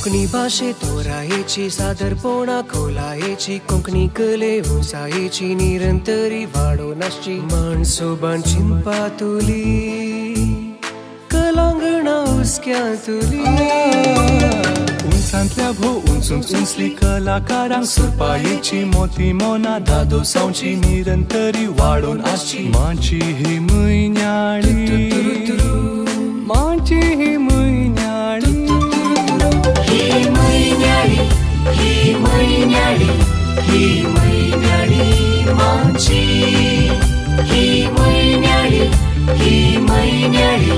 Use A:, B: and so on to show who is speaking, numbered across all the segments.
A: कोंकणी भाशे तोरायेची सादरपणा खोलायेची कोंकणी कले उंचायेची निरंतरी वाडोवन आसची माणसोबान चिंतपा तुली कलांगणा हुस्क्या तुली
B: उंचांतल्या भोव उंच उंच उंचली कलाकारांक सुरपायेची मोती मोना दादोसांवची निरंतरी वाडोवन आसची माची ही म्हयन्याळी माची ही म्हयन्याळी
A: ही म्हयन्याळी ही म्हयन्याळी ही म्हयन्याळी माची ही म्हयन्याळी ही म्हयन्याळी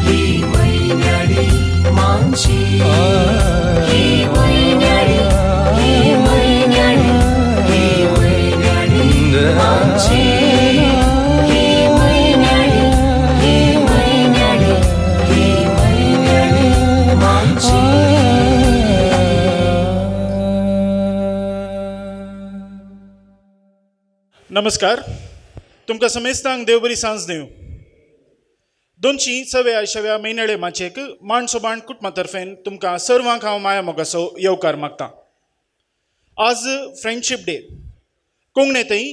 A: ही म्हयन्याळी माची ही म्हयन्याळी ही म्हयन्याळी ही म्हयन्याळी माची ही म्हयन्याळी ही म्हयन्याळी ही म्हयन्याळी माची.
C: नमस्कार, तुमकां समेस्तांक देव बरी सांज दिवं. 284व्या म्हयन्याळे माचयेक माणसोबाण कुटुंबा तर्फेन तुमकां सर्वांक हांव माया मोगाचो येवकार मागता. आज फ्रेंडशीप डे. कोंकणींतय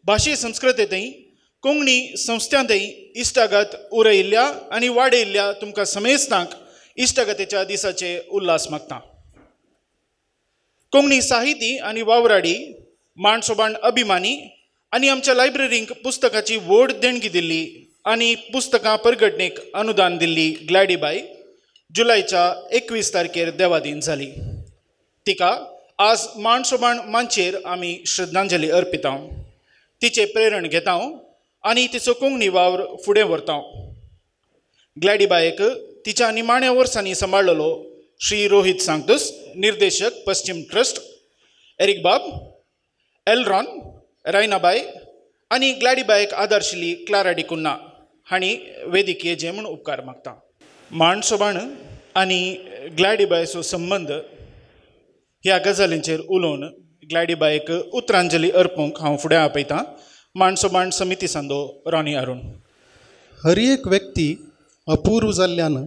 C: भाशे संस्कृतेंतय कोंकणी संस्थांतय इश्टागत उरयिल्ल्या आनी वाडयिल्ल्या तुमकां समेस्तांक इश्टागतेच्या दिसाचे उल्हास मागता. कोंकणी साहिती आनी वावराडी माणसोबाण अभिमानी आनी आमच्या लायब्ररींक पुस्तकाची व्हड देणगी दिल्ली आनी पुस्तकां परगटणेक अनुदान दिल्ली ग्लॅडीबाय जुलयच्या 21 तारखेर देवादीन जाली. तिका आज माणसोबाण मांचेर आमी श्रद्धांजली अर्पिता, तिचें प्रेरण घेता आनी तिचो कोंकणी वावर फुडें व्हरता. ग्लॅडीबायक तिच्या निमाण्या वर्सांनी सांबाळ्ळलो श्री रोहीत सांगतूस, निर्देशक पश्चिम ट्रस्ट, एरिक बाब, एलरॉन, रायनाबाय आनी ग्लॅडीबायक आदारशिल्ली क्लारा डिकुन्ना हांणी वेदीक येजे म्हूण उपकार मागता. माणसोबाण आनी ग्लॅडीबायचो संबंद ह्या गजालींचेर उलोवन ग्लॅडीबायक उतरांजली अर्पूंक हांव फुडें आपयतां माणसोबाण समिती सांदो रॉनी अरुण.
D: हर एक व्यक्ती अपूर्व जाल्ल्यान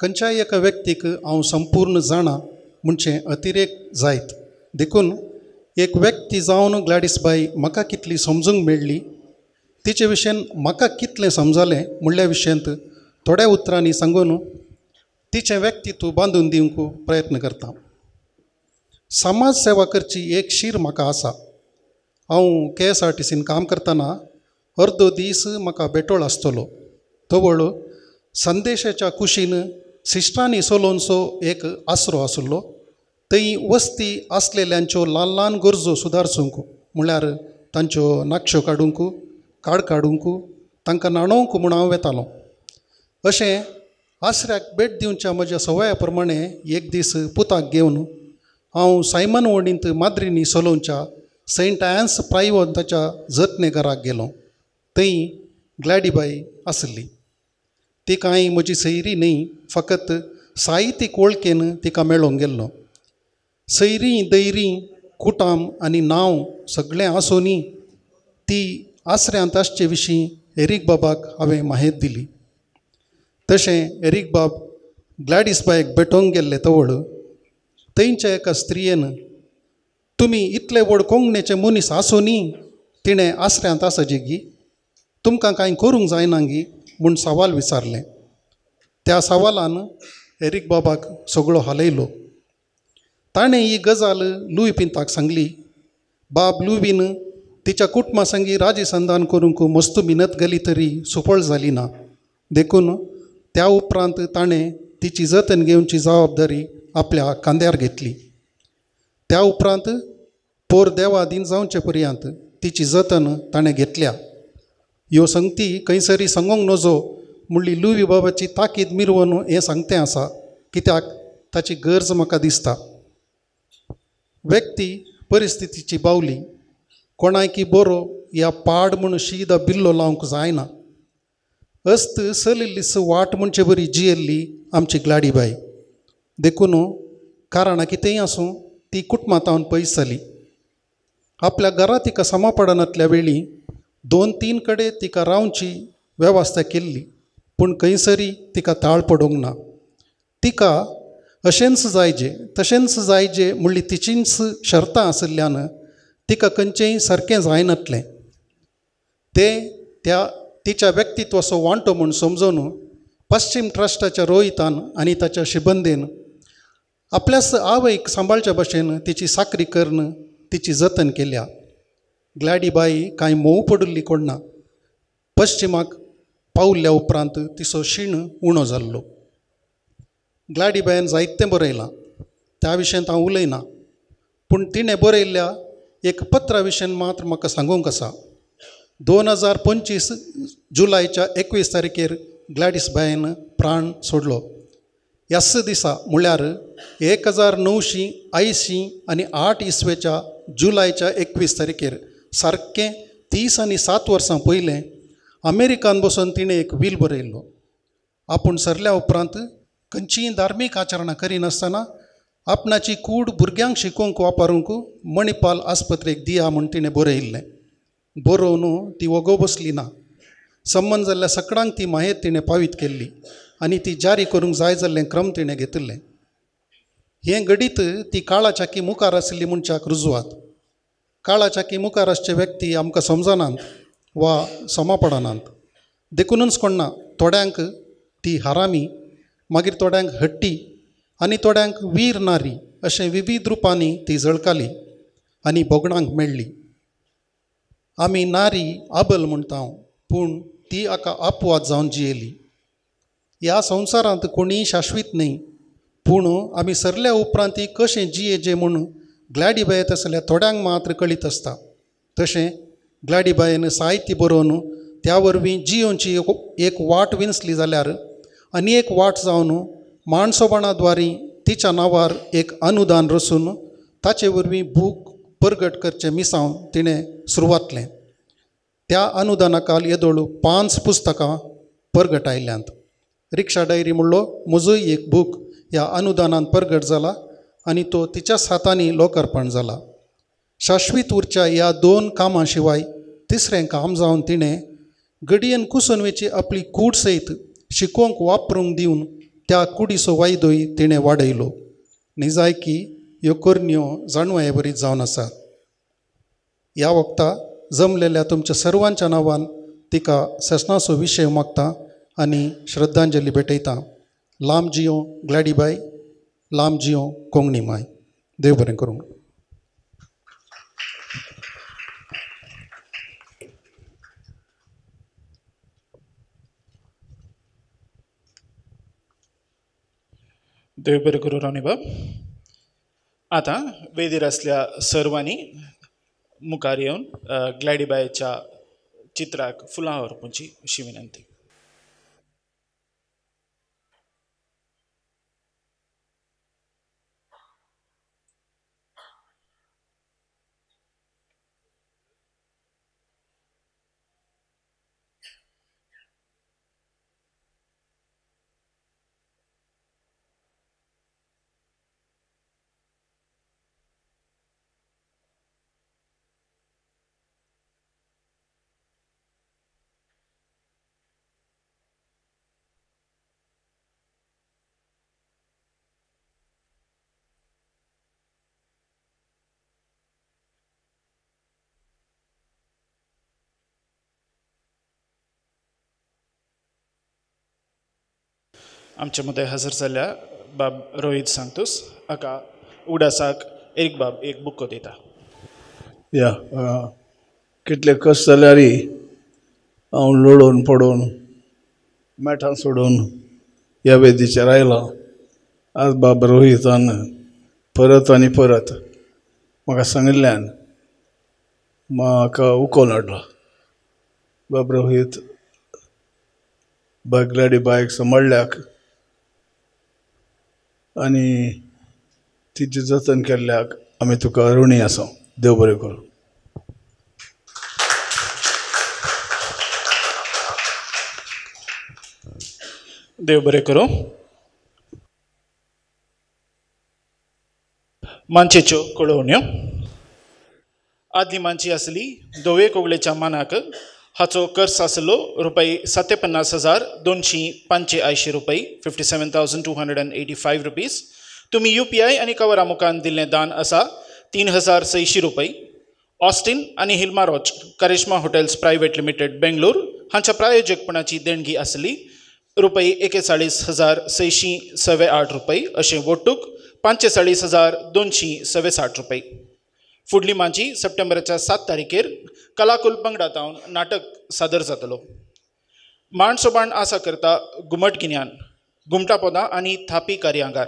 D: खंयच्याय एका व्यक्तीक हांव संपूर्ण जाणा म्हणचें अतिरेक जायत, देखून एक व्यक्ती जावन ग्लॅडीसबाय म्हाका कितली समजूंक मेळ्ळी, तिचे विशयन म्हाका कितलें समजलें म्हणल्या विशयांत थोड्या उतरांनी सांगून तिचें व्यक्तित्व बांदून दिवंक प्रयत्न करता. समाज सेवा करची एक शीर म्हाका आसा. हांव KSRTCन काम करतना अर्दो दीस म्हाका बेटोळ आसतलो. तवळ संदेशाच्या कुशीन सिस्टरांनी सोलोनसो एक आसरो आसलो. थंय वस्ती आसलेल्यांच्यो ल्हान ल्हान गरजो सुदारसूंक म्हणल्यार तांच्यो नाकश्यो काडूंक, काड काडूंक, तांकां न्हाणोवंक म्हूण हांव वेतालो. अशें आसऱ्याक भेट दिवच्या म्हज्या सवया प्रमाणे एक दीस पुताक घेवन हांव सायमन वणींत माद्रिनी सोलोवच्या सेंट एन्स प्रायवंताच्या जतने घराक गेलो. थंय ग्लॅडीबाय आसली. ती कांय म्हजी सैरी न्हय, फकत साहित्यीक वळखेन तिका मेळोंक गेल्लो. सैरी दैरी कुटाम आनी नांव सगळें आसूनय ती आसऱ्यांत आसचे विशीं एरीक बाबाक हांवें माहेत दिली. तशें एरीक बाब ग्लॅडीसबायक भेटोवंक गेल्ले तवळ थंयच्या एका स्त्रियेन तुमी इतले व्हड कोंकणीचे मनीस आसूनय तिणें आसऱ्यांत आसा गी, तुमकां कांय करूंक जायना गी म्हूण सवाल विचारलें. त्या सवालान एरीक बाबाक सगळो हालयलो. ताणें ही गजाल लुई पिंताक सांगली. बाब लुवीन तिच्या कुटुंबा संगी राजीसंधान करूंक मस्त मिनत गेली तरी सुफळ जाली ना, देखून त्या उपरांत ताणें तिची जतन घेवची जबाबदारी आपल्या खांद्यार घेतली. त्या उपरांत पोर देवादीन जावचे पर्यंत तिची जतन ताणें घेतल्या. ह्यो संगती खंयसरी सांगूंक नजो म्हणली लुवी बाबाची ताकीद मिरवन हें सांगतें आसा, कित्याक ताची गरज म्हाका दिसता. व्यक्ती परिस्थितीची बावली, कोणायकी बरो या पाड म्हूण शीदा बिल्लो लावंक जायना. अस्त चलिल्लीस वाट म्हणचे बरी जियेल्ली आमची ग्लाडीबाय. देखून कारणां कितेंय आसूं ती कुटुंबां तावन पयस जाली. आपल्या घरा तिका समा पडनातल्या वेळी 2-3 कडेन तिका रावची वेवस्था केल्ली, पूण खंयसरी तिका ताळ पडूंक ना. तिका अशेंच जायजे तशेंच जायजे म्हणली तिचींच शर्तां आशिल्ल्यान तिका खंयचेंय सारकें जायनातलें. तें त्या तिच्या व्यक्तित्वाचो वांटो म्हूण समजून पश्चिम ट्रस्टाच्या रोहितान आनी ताच्या शिबंदेन आपल्याच आवयक सांबाळच्या भशेन तिची साकरी करून तिची जतन केल्या. ग्लॅडीबाई कांय मोव पडिल्ली कोण ना. पश्चिमाक पावल्ल्या उपरांत तिचो शीण उणो जाल्लो. ग्लॅडीबायन जायतें बरयलां, त्या विशयांत हांव उलयना, पूण तिणें बरयल्ल्या एक पत्रा विशयान मात्र म्हाका सांगूंक आसा. 2025 जुलयच्या 21 तारखेर ग्लॅडीस बायन प्राण सोडलो. ह्याच दिसा म्हळ्यार 1980 आनी 8 इसवेच्या जुलयच्या 21 तारखेर सारकें 37 वर्सां पयलें अमेरिकान बसून तिणें एक वील बरयल्लो. आपूण सरल्या उपरांत खंयचीय धार्मीक आचरणां करिनासतना आपणाची कूड भुरग्यांक शिकोवंक वापरूंक मणिपाल आस्पत्रेक दिया म्हूण तिणें बरयिल्लें. बरोवन ती वगो बसली ना. संबंद जाल्ल्या सकडांक ती माहेत तिणें पावीत केल्ली आनी ती जारी करूंक जाय जाल्लें क्रम तिणें घेतिल्लें. हें घडीत ती काळाच्याकी मुखार आशिल्ली मनशाक रुजवात. काळाच्याकी मुखार आसचे व्यक्ती आमकां समजनात वा समा पडनात. देखूनच कोण ना थोड्यांक ती हरामी, मागीर थोड्यांक हट्टी आनी थोड्यांक वीर नारी अशें विविध रुपांनी ती झळकाली आनी भोगणांक मेळ्ळी. आमी नारी आबल म्हणटा, पूण ती हाका अपवाद जावन जियेली. ह्या संवसारांत कोणीय शाश्वीत न्हय, पूण आमी सरल्या उपरांत ती कशें जियेजें म्हूण ग्लॅडीबायेत आसल्या थोड्यांक मात्र कळीत आसता. तशें ग्लॅडीबायेन साहित्य बरोवन त्या वरवीं जियोवची एक वाट विंचली जाल्यार आनी एक वाट जावन माणसोपणा द्वारी तिच्या नांवार एक अनुदान रचून ताचे वरवीं बूक परगट करचें मिसांव तिणें सुरवातलें. त्या अनुदाना खाल येदोळ 5 पुस्तकां परगट आयल्यांत. रिक्षा डायरी म्हणलो म्हजोय एक बूक ह्या अनुदानान परगट जाला आनी तो तिच्याच हातांनी लोकार्पण जाला. शाश्वीत उरच्या ह्या 2 कामां शिवाय तिसरें काम जावन तिणें घडयेन कुसून वेची आपली कूड सयत शिकोवंक वापरूंक दिवन त्या कुडीचो वायदोय तिणें वाडयलो. निजायकी ह्यो करण्यो जाणवाये बरीच जावन आसात. ह्या वखता जमलेल्या तुमच्या सर्वांच्या नांवान तिका सेसनाचो विशय मागता आनी श्रद्धांजली भेटयता. लांब जियो ग्लॅडीबाय, लांब जियो कोंकणी माय. देव बरें करूं.
C: देव बरें करूं रावनीबाब. आतां वेदीर आसल्या सर्वांनी मुखार येवन ग्लॅडीबायच्या चित्राक फुलां व्हरपाची अशी विनंती. आमचे मदें हजर जाल्ल्या बाब रोहीत सांतोस हाका उडासाक एक बाब एक बुको दिता.
E: या कितले कश्ट जाल्यार हांव लोळून पडून मेठां सोडून ह्या वेदीचेर आयला. आज बाब रोहितान परत आनी परत म्हाका सांगिल्ल्यान म्हाका उकोल हाडला. बाब रोहीत बागलाडी बायक सांबाळ्ळ्याक आनी तिचें जतन केल्ल्याक आमी तुका ऋणी आसा. देव बरें करूं.
C: देव बरें करूं. मानचेच्यो कळोवण्यो. आदली मानची आसली धवे कोगळेच्या मानाक. हाचो खर्च आसलो रुपये 57,285 रुपये, 57,285 रुपीज. तुमी UPI आनी कवरा मुखान दिल्लें दान आसा 3600 रुपये. ऑस्टिन आनी Hilma Roach Karishma hotels private limited Bengaluru हांच्या प्रायोजकपणाची देणगी आसली रुपये 41,608 रुपये अशें वोटूक 45,264 रुपये. फुडली मांची सप्टेंबराच्या 7 तारखेर कलाकुल पंगडा तावन नाटक सादर जातलो. मांडसोबाण आसा करता घुमट गिन्यान घुमटापोदां आनी थापी कार्यांगार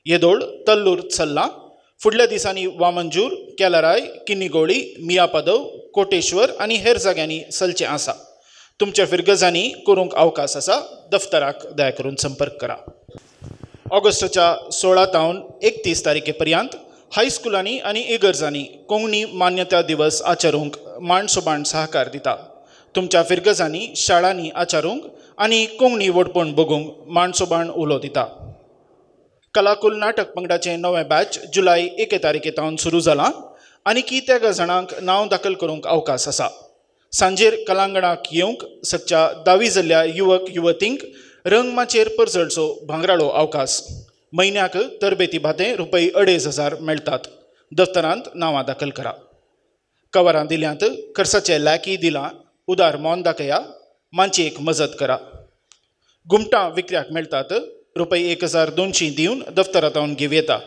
C: येदोळ तल्लूर चल्ला. फुडल्या दिसांनी वामनजूर, केलाराय, किन्नीगोळी, मियापादव, कोटेश्वर आनी हेर जाग्यांनी चलचें आसा. तुमच्या फिरगजांनी करूंक अवकाश आसा. दफ्तराक दया करून संपर्क करा. ऑगस्टाच्या 16 तावन 31 तारखे पर्यंत हायस्कुलांनी आनी इगर्जांनी कोंकणी मान्यता दिवस आचरूंक मांडसोबाण सहकार दिता. तुमच्या फिरगजांनी शाळांनी आचारूंक आनी कोंकणी वडपण बगूंक मांडसोबाण उलो दिता. कलाकुल नाटक पंगडाचें नवें बॅच जुलय 1 तारखे तावन सुरू जालां आनी की त्या जाणांक नांव दाखल करूंक अवकाश आसा. सांजेर कलांगणाक येवंक सगच्या दावी जाल्ल्या युवक युवतींक रंगमाचयेर परजळचो भांगराळो अवकाश. म्हयन्याक तरबेती भातें रुपये 2500 मेळटात. दफ्तरांत नांवां दाखल करा. कवरां दिल्यांत खर्चाचे लॅकी दिलां. उदार मोन दाखया. मांचयेक मजत करा. घुमटां विकऱ्याक मेळटात. रुपये 1200 दिवन दफ्तरांत घेवं येता.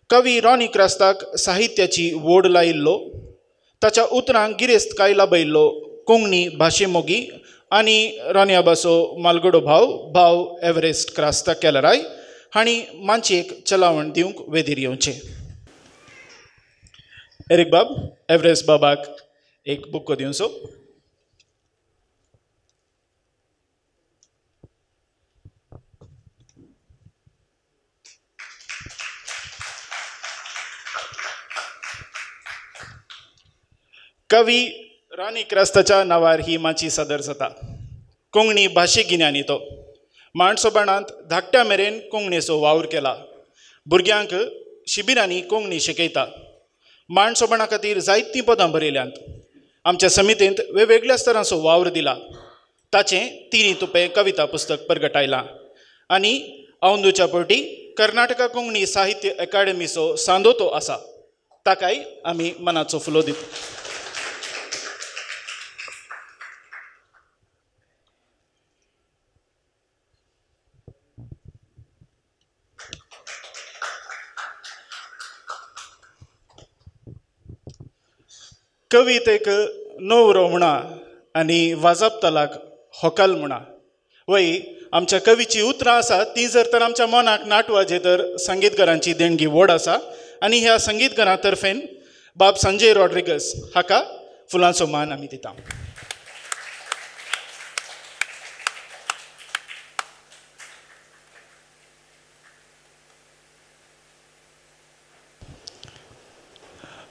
C: कवी रॉनी क्रास्ताक साहित्याची वोड लायिल्लो, ताच्या उतरांक गिरेस्त काय लाभयिल्लो कोंकणी भाशेमोगी आनी रॉनी आबाचो मालगडो भाव भाव एव्हरेस्ट क्रास्ता केलराय हांणी मांचयेक चलावण दिवंक वेदीर येवचें. एरीक बाब एव्हरेस्ट बाबाक एक बुको दिवचो. कवी रॉनी क्रास्ताच्या नांवार ही माची सादर जाता. कोंकणी भाशे गिन्यानी तो मांडसोबाणांत धाकट्या मेरेन कोंकणीचो वावर केला. भुरग्यांक शिबिरांनी कोंकणी शिकयता. मांडसोबाणा खातीर जायतीं पदां बरयल्यांत. आमच्या समितींत वेगवेगळ्या स्तरांचो वावर दिला. ताचें 3 तुपें कविता पुस्तक परगटायलां आनी औंदूच्या पटी कर्नाटका कोंकणी साहित्य अकाडेमीचो सांदो तो आसा. ताकाय आमी मनाचो फुलो दिता. कवितेक नवरो म्हणा आनी वाजपतलाक होकल म्हणा. वय आमच्या कवीची उतरां आसा ती जर तर आमच्या मनाक नाटवाजे तर संगीतकारांची देणगी व्हड आसा आनी ह्या संगीतकारां तर्फेन बाब संजय रॉड्रिगस हाका फुलांचो मान आमी दिता.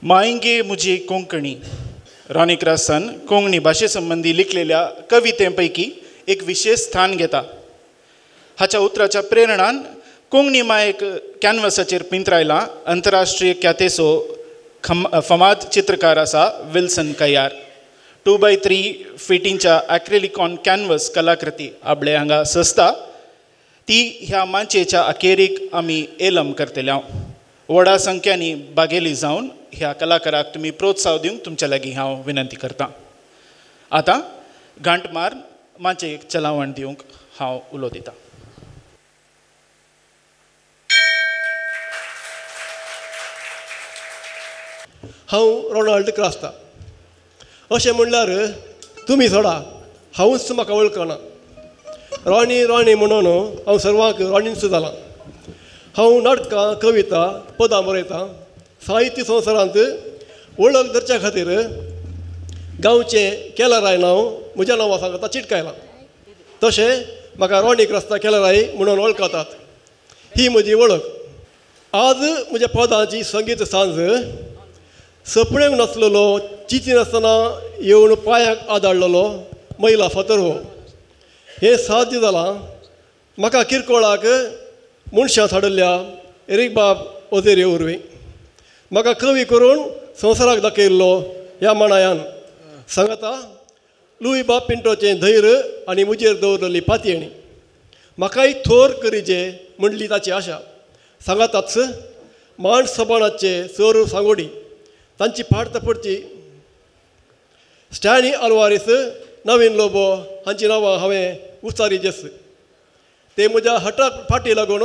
C: मायंगे मुझे कोंकणी रॉनी क्रास्तान कोंकणी भाशे संबंदी लिखलेल्या कविते पैकी एक विशेष स्थान घेता. हाच्या उतराच्या प्रेरणान कोंकणी मायक कॅनवसाचेर पिंत्रायला अंतरराष्ट्रीय ख्यातेचो फमाद चित्रकार आसा विल्सन कयार. 2x3 फिटींच्या ॲक्रेलिक ऑन कॅनवस कलाकृती आपले हांगा सजता ती ह्या मांचयेच्या अखेरीक आमी एलम करतले. हांव व्हडा संख्यांनी बागेली जावन ह्या कलाकाराक तुमी प्रोत्साहन दिवंक तुमच्या लागीं हांव विनंती करतां. आतां घांट मार मांचयेक चलावण दिवंक हांव उलो दितां.
F: हांव रोनाल्ड क्रास्ता. अशें म्हणल्यार तुमी सोडा हांवूच म्हाका वळखना. रॉनी रॉनी म्हणून हांव सर्वांक रॉनीच जालां. हांव नाटकां कविता पदां बरयतां. साहित्य संवसारांत वळख धरच्या खातीर गांवचें केलराय नांव म्हज्या नांवा सांगता चिटकायलां. तशें म्हाका रॉनी क्रास्ता केलराय म्हणून वळखतात. ही म्हजी वळख. आज म्हज्या पदांची संगीत सांज सपणेक नासलेलो चिंती नासतना येवन पांयाक आदाडलेलो महिला फातर हो हें साध्य जालां म्हाका किरकोळाक मनशां हाडिल्ल्या एरीक बाब ओझेरे वरवीं. म्हाका कवी करून संवसाराक दाखयल्लो ह्या माणायान सांगता लुई बाब पिंटोचें धैर्य आनी म्हजेर दवरलेली पातयेणी. म्हाकाय थोर करीजे म्हणली ताची आशा. सांगाताच मांड सबाणाचे सर सांगोडी तांची फाट तपडची स्टॅनी आल्वारीस नवीन लोबो हांची नांवां हांवें उचारी जेस ते म्हज्या हटाक फाटी लागून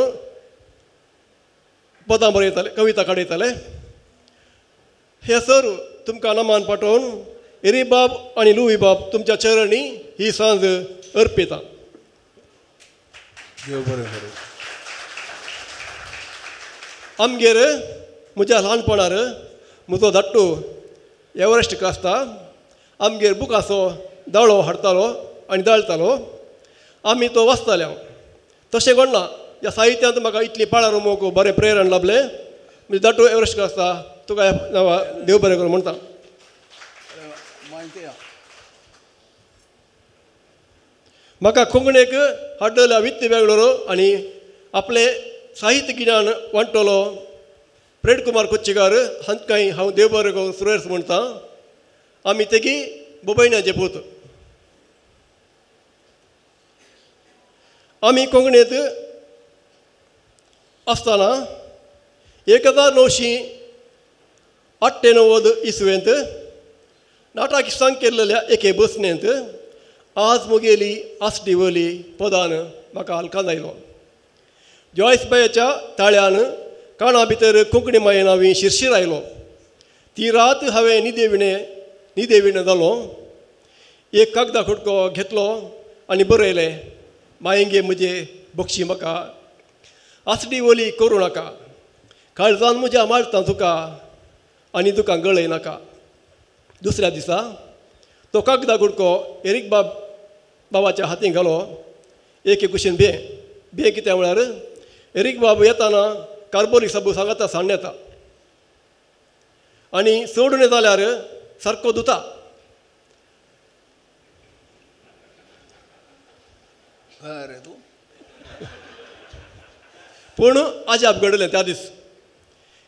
F: पदां बरयताले कविता काडयताले. हे सर तुमकां नमान पाठोवन एरीबाब आनी लुईबाब तुमच्या चरणी ही सांज अर्पिता.
E: देव बरें करूं.
F: आमगेर म्हज्या ल्हानपणार म्हजो धाडटू एवरेस्ट क्रास्ता आमगेर बुकाचो दाळो हाडटालो आनी दाळटालो आमी तो वाचताले. हांव तशें घडना ह्या साहित्यांत म्हाका इतली पाळां रोमोक बरें प्रेरण लाभलें. म्हणजे धाडटू एवरेस्ट क्रास्ता तुका नांवा देव बरें करूं म्हणटा. म्हाका कोंकणीक हाडलेल्या वित्त बेंगळुरू आनी आपलें साहित्य गिन्यान वांट्टलो प्रेड कुमार कोच्चीकार हांकांय हांव देव बरें करूं सुरेश म्हणटा. आमी तेगी बोबयण्याचे पूत. आमी कोंकणींत आसतना 1998 इसवेंत नाटक केल्ल्या एके बसणेंत आज म्हगेली आसडी वली पदान म्हाका हलकान आयलो. जॉयस बायाच्या ताळ्यान काणा भितर कोंकणी माये नांवी शिरशीर आयलो. ती रात हांवें निदेविणे जालो. एक कागदा खुटको घेतलो आनी बरयलें मायंगे म्हजे बक्षी म्हाका आसडी वली करूं नाका काळजान म्हज्या मारता तुका आनी तुका गळय नाका. दुसऱ्या दिसा तो कागदा गुडको एरीक बाब बाबाच्या हातीन घालो. एके कुशीन बे बे कितें म्हळ्यार एरीक बाब येताना कार्बोलीक साबू सांगाता साण येता आनी सोडून जाल्यार सारको धुता. पूण आजाप घडलें त्या दीस.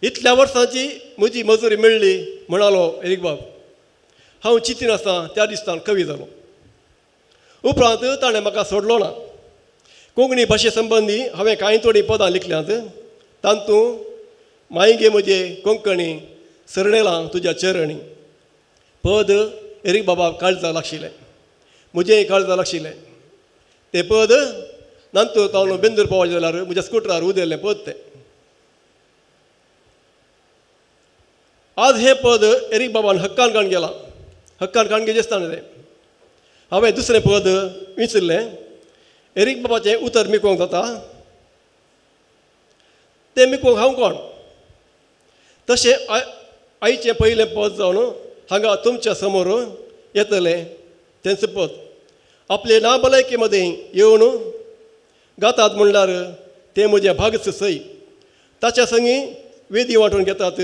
F: इतल्या वर्सांची म्हजी मजुरी मेळ्ळी म्हणालो एरीक बाब. हांव चिंतीन आसतना त्या दिसान कवी जालो. उपरांत ताणें म्हाका सोडलो ना. कोंकणी भाशे संबंदी हांवें कांय थोडीं पदां लिखल्यांत. तातूंत मायगे म्हजे कोंकणी सरणेलां तुज्या चरणी पद एरीक बाबा काळजा लागशिल्लें म्हजें काळजा लागशिल्लें. तें पद नंतर तावन बेंदूर पावलें जाल्यार म्हज्या स्कुटरार उदेल्लें पद तें. आज हें पद एरीक बाबान हक्कान काण गेलां. हक्कान काण गेजें आसतना तें हांवें दुसरें पद विंचिल्लें. एरीक बाबाचें उतर मिकोवंक जाता तें मिकोवंक हांव कोण. तशें आईचें पयलें पद जावन हांगा तुमच्या समोर येतलें तेंच पद. आपले ना भलायके मदें येवन गातात म्हणल्यार तें म्हजें भागच सय. ताच्या संगी वेदी वांटून घेतात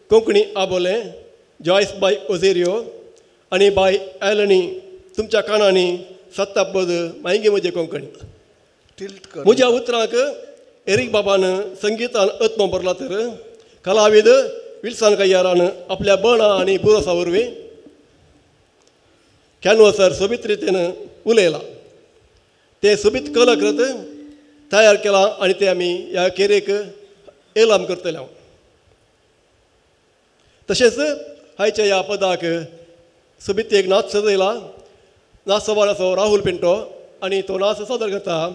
F: कोंकणी आबोलें जॉयस बाय ओझेरियो आनी बाय एलनी. तुमच्या कानांनी सत्ता पद मायगे म्हजें कोंकणी. म्हज्या उतरांक एरीक बाबान संगितान आत्मो भरला तर कलावीद विल्सन कय्यारान आपल्या बणा आनी पुरोसा वरवीं कॅनवसार सोबीत रितीन उलयलां. तें सोबीत कलाकृत तयार केलां आनी तें आमी ह्या केरेक एलाम करतले हांव. तशेंच आयच्या ह्या पदाक सोबीत एक नाच सजयला. नाच सवाराचो राहुल पिंटो आनी तो नाच सादर करता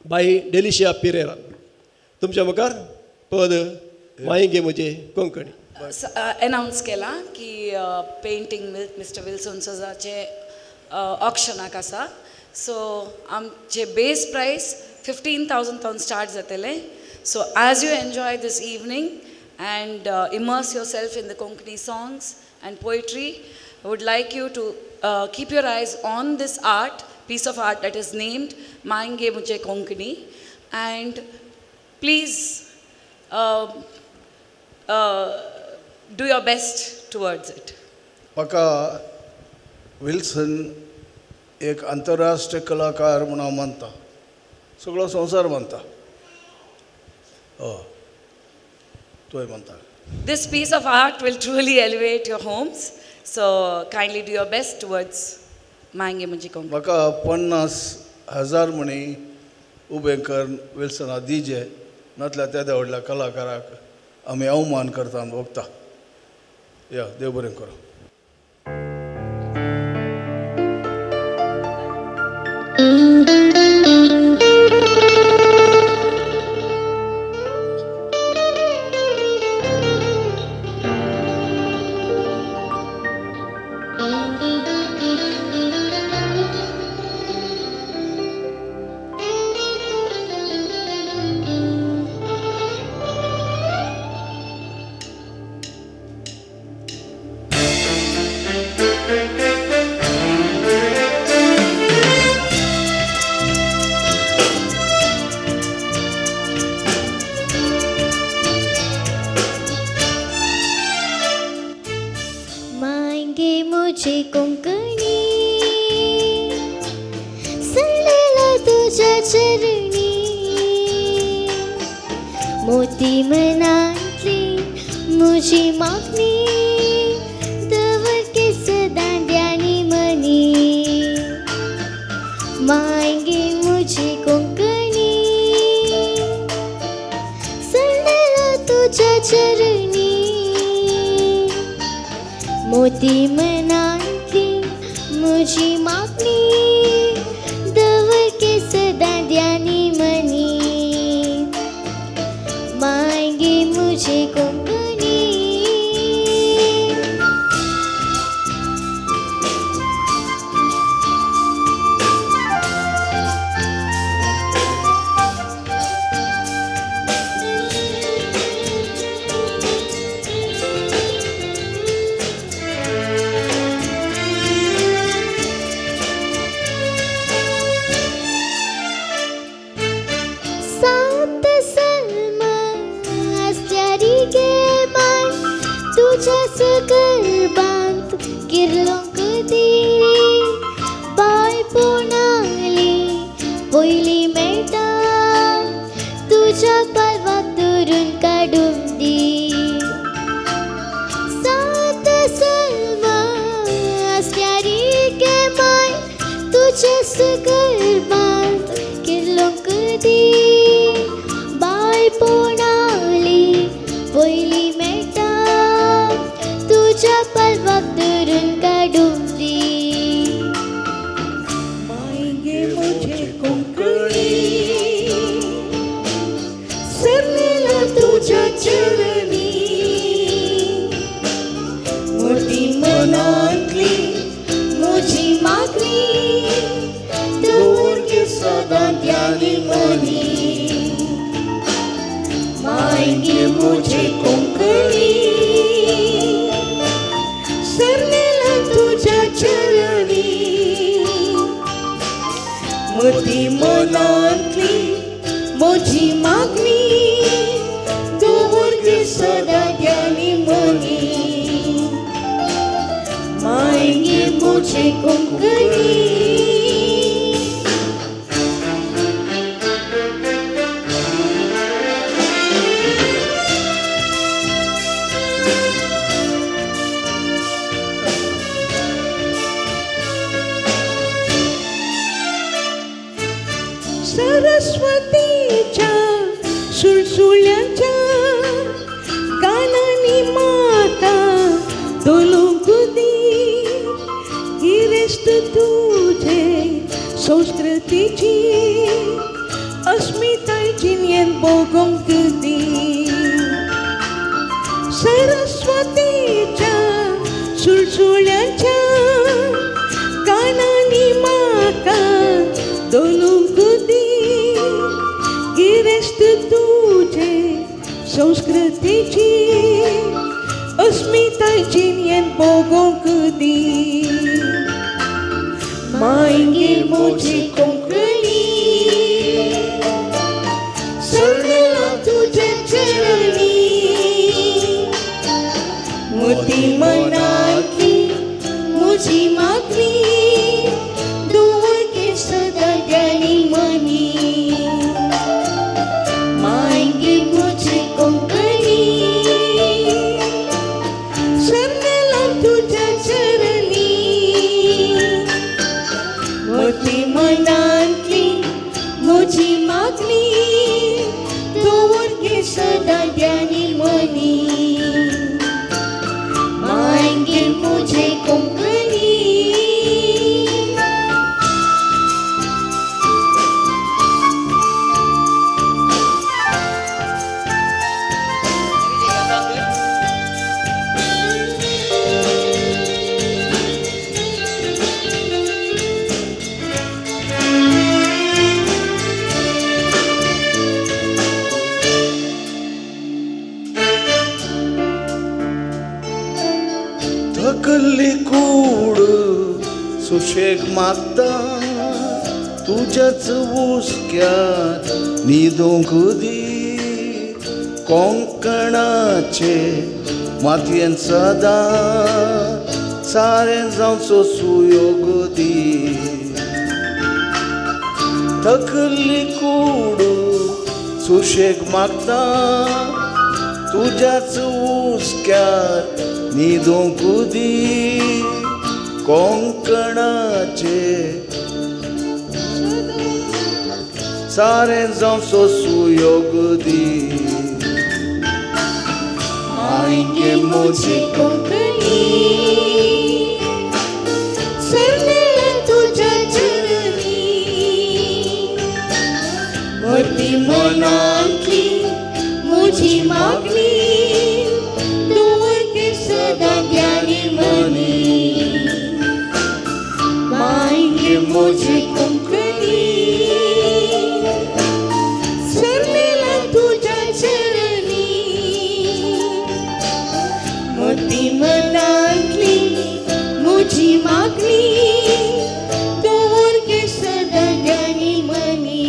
F: बाई डेलिशिया पिरेरा. तुमच्या मुखार पद मायगे म्हजे कोंकणी.
G: अनावन्स केलां की पेंटींग मिस्टर विल्सन सोजाचें ऑक्शनाक आसा. सो आमचे बेस प्रायस 15,000 थावन स्टार्ट जातलें. So as you enjoy this evening and immerse yourself in the Konkani songs and poetry, I would like you to keep your eyes on this art, piece of art that is named Mange Mujhe Konkani, and please do your best towards it.
E: म्हाका Wilson एक आंतरराष्ट्रीय कलाकार म्हणून हांव मानता. सगळो संवसार मानता. हय तोय मानता.
G: This piece of art will truly elevate your homes, so kindly do your best towards Mange Mujhe Konkani.
E: म्हाका 50,000 म्हणी उबें करून विल्सना दिजे नातल्यार त्या व्हडल्या कलाकाराक आमी अवमान करता भोगता. या देव बरें करूं.
A: सरस्वतीच्या सुळसुळ्याच्या गानांनी म्हाका धोलूंक दी, गिरेस्त तुजे संस्कृतीची अस्मिताय जिणेंत भोगोंक दी. सरस्वतीच्या सुळसुळ्याच्या गानांनी म्हाका धोलूंक दी, गिरेस्त तुजे संस्कृतीची अस्मिताय जिणेंत भोगोंक दी. मागीर म्हजी कोंकणी सरला तुजे चरणी, मोती मनांतली म्हजी मागणी दवर गे सदां ध्यानी मनी. मागीर म्हजी कोंकणी सरला तुज्या चरणी, मोती मनांतली म्हजी मागणी दवर
E: थकल्ली कूड सुशेग मागता तुज्याच हुस्क्यार न्हिदूंक दी कोंकणाचे मातयेन सदां सारें जावचो सुयोग दी थकल्ली कूड सुशेग मागता तुज्याच हुस्क्यार न्हिदूंक दी कोंकणाचे सारें जावचो सुयोग दी
A: मांगे मुझे कोंकणी सरलेला तुझ्या चरणी मोती मनांतली मुझी मागणी दवर के सदा ज्ञानी मनी मांगे मुझे कोंकणी सरलेला तुझ्या चरणी मोती मनांतली मुझी मागणी दवर के सदा ज्ञानी मनी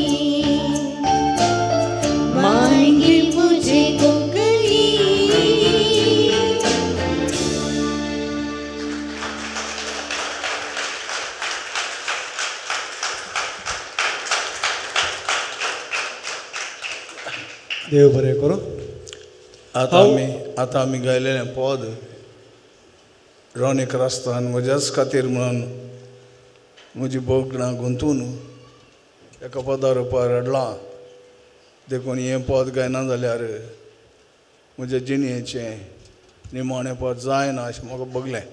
A: मांगे मुझे कोंकणी.
F: देव बरें करूं.
E: आतां आमी गायलेलें पद रोनीक रास्तान म्हज्याच खातीर म्हणून म्हजी भोगणां गुंतून एका पदा रुपार हाडलां देखून हें पद गायना जाल्यार म्हज्या जिणेचें निमाणें पद जायना अशें म्हाका भोगलें.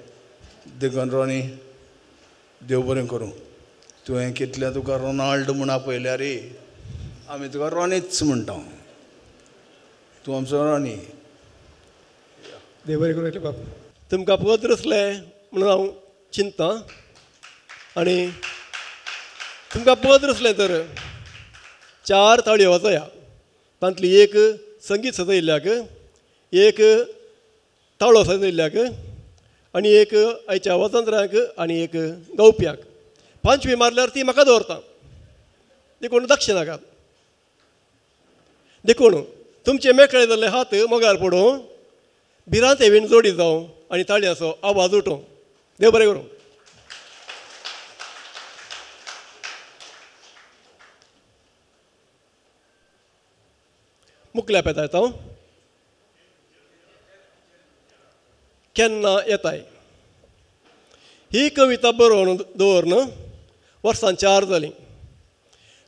E: देखून रोनी देव बरें करूं. तुवें कितलें तुका रोनाल्ड म्हूण आपयल्यार आमी तुका रोनीच म्हणटा. तूं आमचो रोनी.
F: देव बरें करूं बाब. तुमकां पद रचलें म्हणून हांव चिंतता आनी तुमकां पद रचलें तर 4 ताळयो वाजया. तांतली एक संगीत सजयल्ल्याक, एक ताळो सजयल्ल्याक आनी एक आयच्या वाजंत्र्यांक आनी एक गावप्याक. 5वी मारल्यार ती म्हाका दवरता देखून दक्ष नाकात. देखून तुमचे मेकळे जाल्ले हात मोगार पडूं, भिरांते वीण जोडी जावं आनी ताळयांचो आवाज उठूं. देव बरें करूं. मुकल्या पेता येता केन्ना येताय ही कविता बरोवन दवरन वर्सां 4 जालीं.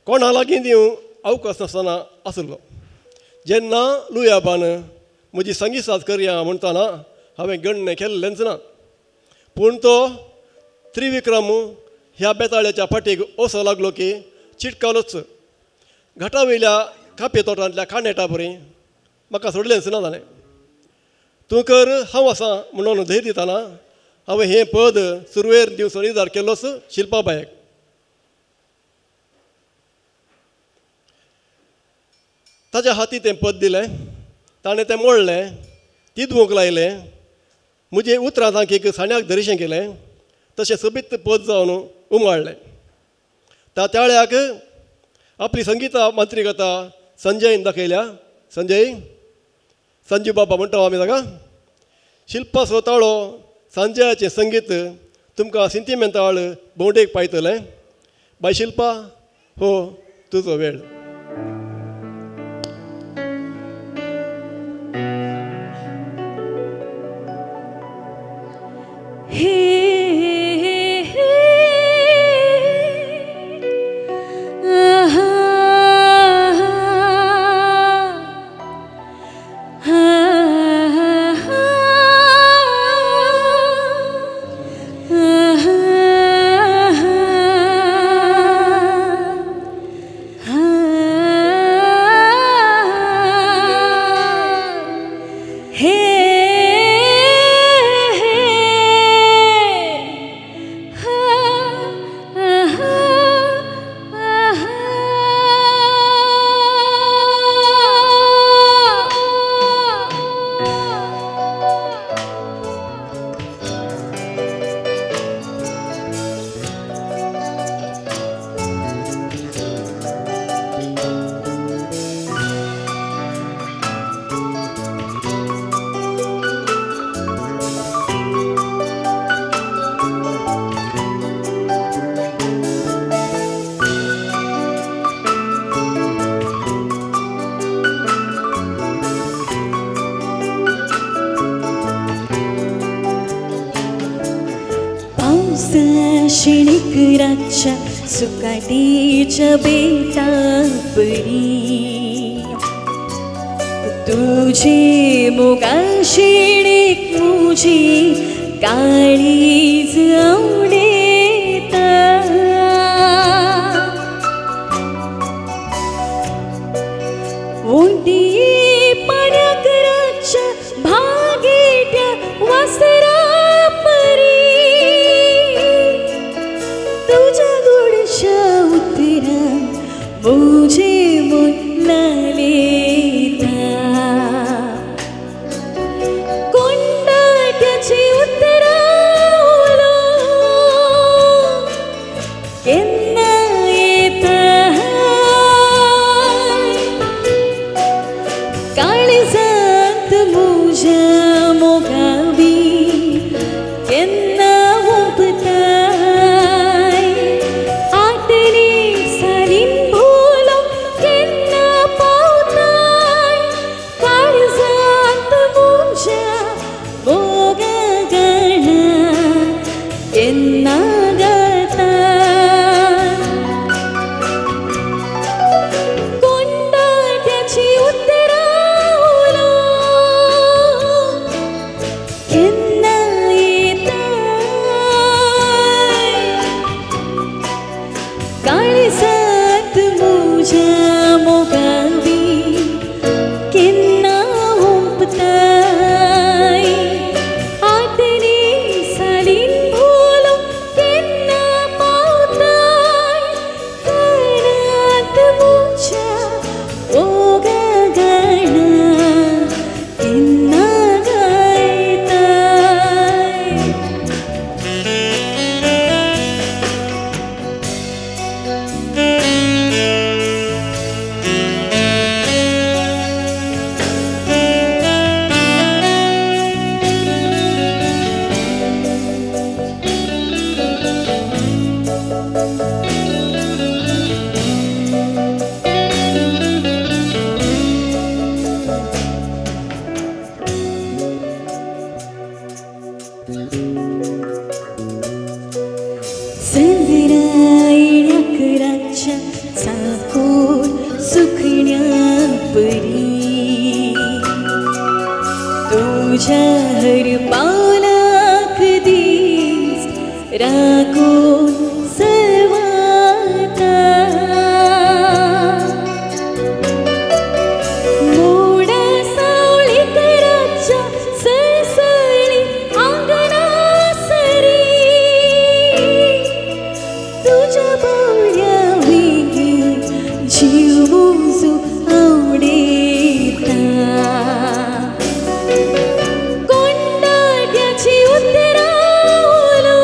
F: कोणा लागीं दिवं अवकाश नासतना आसलो. जेन्ना लुयाबान म्हजी संगीत साथ करया म्हणटाना हांवें गणणें केल्लेंच ना. पूण तो त्रिविक्रम ह्या बेताळ्याच्या फाटीक असो लागलो की चिटकालोच. घाटा वयल्या कापे तोटांतल्या काणेटा बरी म्हाका सोडलेंच ना जालें. तूं कर हांव आसा म्हणून धैर्य दितना हांवें हें पद सुरवेर दिवचो निर्धार केल्लोच शिल्पाबायक. ताच्या हाती तें पद दिलें, ताणें तें मोडलें, तिदवूंक लायलें, म्हजे उतरां तांकीक साण्याक धरिशें केलें, तशें सोबीत पद जावन उमाळ्ळें. त्या ताळ्याक आपली संगीता मांत्रिकता संजयन दाखयल्या. संजय संजीव बाबा म्हणटा आमी ताका. शिल्पाचो ताळो संजयाचें संगीत तुमकां सिंतिमेंताळ भोंवडेक पायतलें. बाय शिल्पा, हो तुजो वेळ.
A: Ah. पावसा शिणिकराच्या सुकाटीच्या बेटापरी तुझे मोगाशिणीक मुजी काळीज आवडेता उंटी पाण्याकराच्या भागेट्या वासरा परी तुझ्या गोडशा उतरा मुझे मन लालेता कोंडाट्याची उतरा उलो केन्ना येता काळजांत म्हज्या मोगावी केन्ना हुंपताय आटली सालीन भोलो केन्ना पावताय काळजांत म्हज्या मोगा गाणा केन्ना गाता कोंडाट्याची उतरा उलो केन्ना येता काळजांत म्हज्या मोगावी केन्ना हुंपताय आटली सालीन भोलो केन्ना पावताय काळजांत म्हज्या मोगा गाणा केन्ना गायताय. चंद्रायण्याकराच्या चाकोर सुखण्या परी तुझ्या हर पावलाक दीस राखून सर्वाता मोडा सावळीकराच्या सळसळी आंगणासरी तुझ्या बावळ्या वेगी जीव म्हजो आवडेता कोंडाट्याची उतरा उलो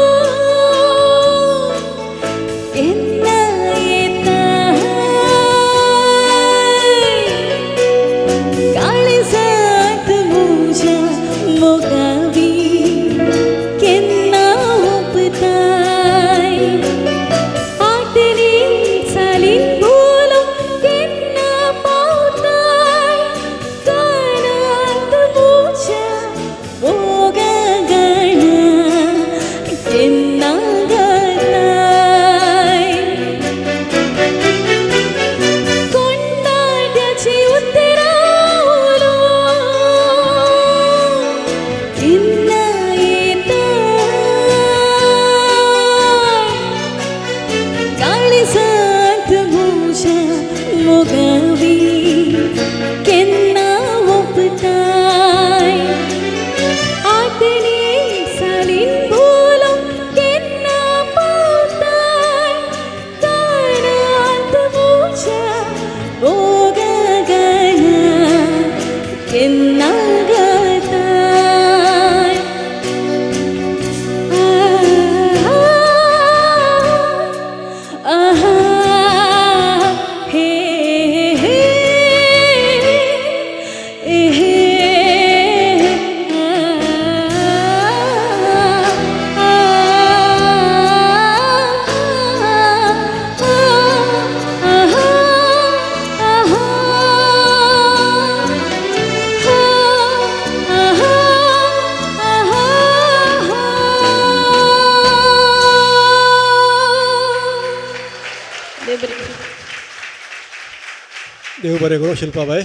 F: देव बरें करूं शिल्पाबाय.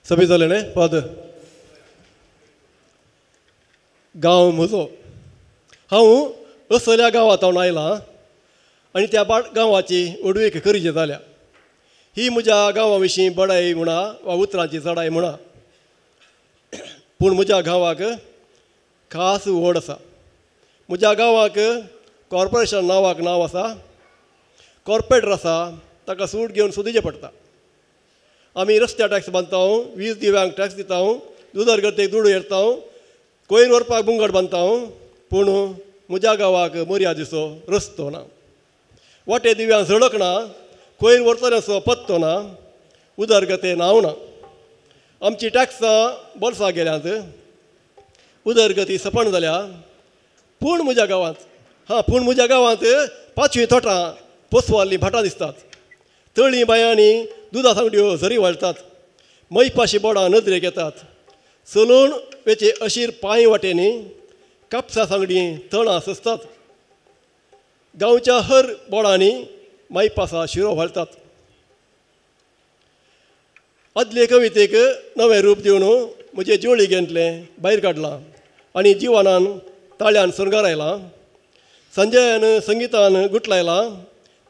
F: सभी जालें न्ही पद. गांव म्हजो. हांव असल्या गांवांत हांव आयलां आनी त्या गांवाची उडवीक करीची जाल्या. ही म्हज्या गांवा विशीं बडाय म्हणा वा उतरांची चडाय म्हणा, पूण म्हज्या गांवाक खास व्हड आसा. म्हज्या गांवाक कॉर्पोरेशन नांवाक नांव आसा, कॉर्पोरेटर आसा, ताका सूट घेवन सोदीचें पडटा. आमी रस्त्या टॅक्स बांदता, वीज दिव्यांक टॅक्स दिता, दुदरगतेक दुडू येता, कोयर व्हरपाक बुंगट बांदता, पूण म्हज्या गांवाक मर्यादिचो रस्तो ना, वाटे दिव्यांक झडक ना, कोयर व्हरतल्याचो पत्तो ना, उदरगते नांव ना. आमची टॅक्सां बोल्सां गेल्यांत, उदरगती सपन जाल्या, पूण म्हज्या गांवांत हां पूण म्हज्या गांवांत पांचवी तोटां पोसवाल्लीं भाटां दिसतात, तळीं बांयांनी दुदा सांगड्यो झरी व्हाळटात, मैपाशी बोडां नदरेक येतात, चलून वेचे अशीर पांय वाटेनी कापसा सांगडी तणां सजतात, गांवच्या हर बोडांनी मायपासा शिरो व्हाळटात. आदले कवितेक नवें रूप दिवन म्हजें जोळी घेतलें भायर काडलां आनी जिवनान ताळ्यान शृंगार आयलां, संजयान संगितान गुटलायलां,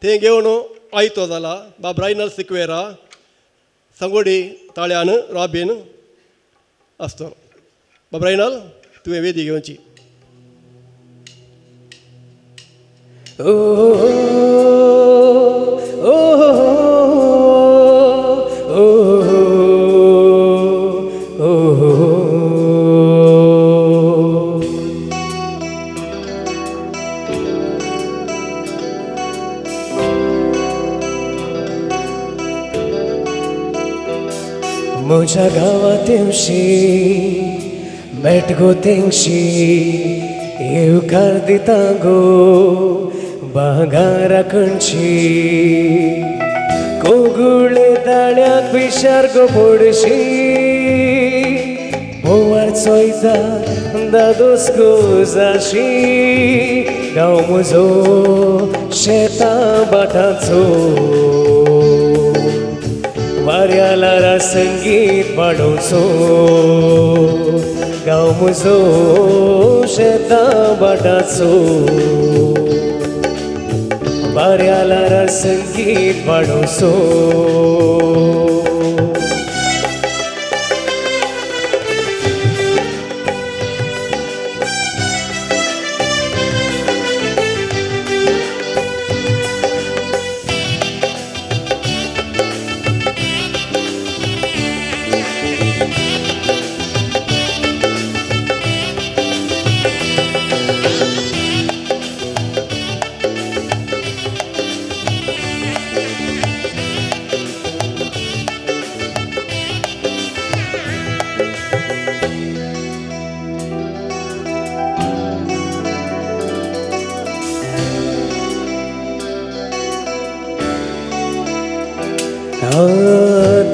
F: तें घेवन आयतो जाला बाब रायनल सिक्वेरा सांगोडी ताळ्यान रॉबीन आसतलो. बाब रायनल तुवें वेदी घेवची.
H: ओ ओ ओ ओ म्हज्या गांवांत येवशी मेटगो तेंगशी येवकार दिता गो बागारा खंयची कोगुळे ताळ्याक पिशार गो पडशी बोवार चोयता दादोस गो जाशी गांव म्हजो शेतां भाटांचो वाऱ्या लारा संगीत वाडोवचो गांव म्हजो शेतां भाटांचो वाऱ्या लारा संगीत वाडोवचो.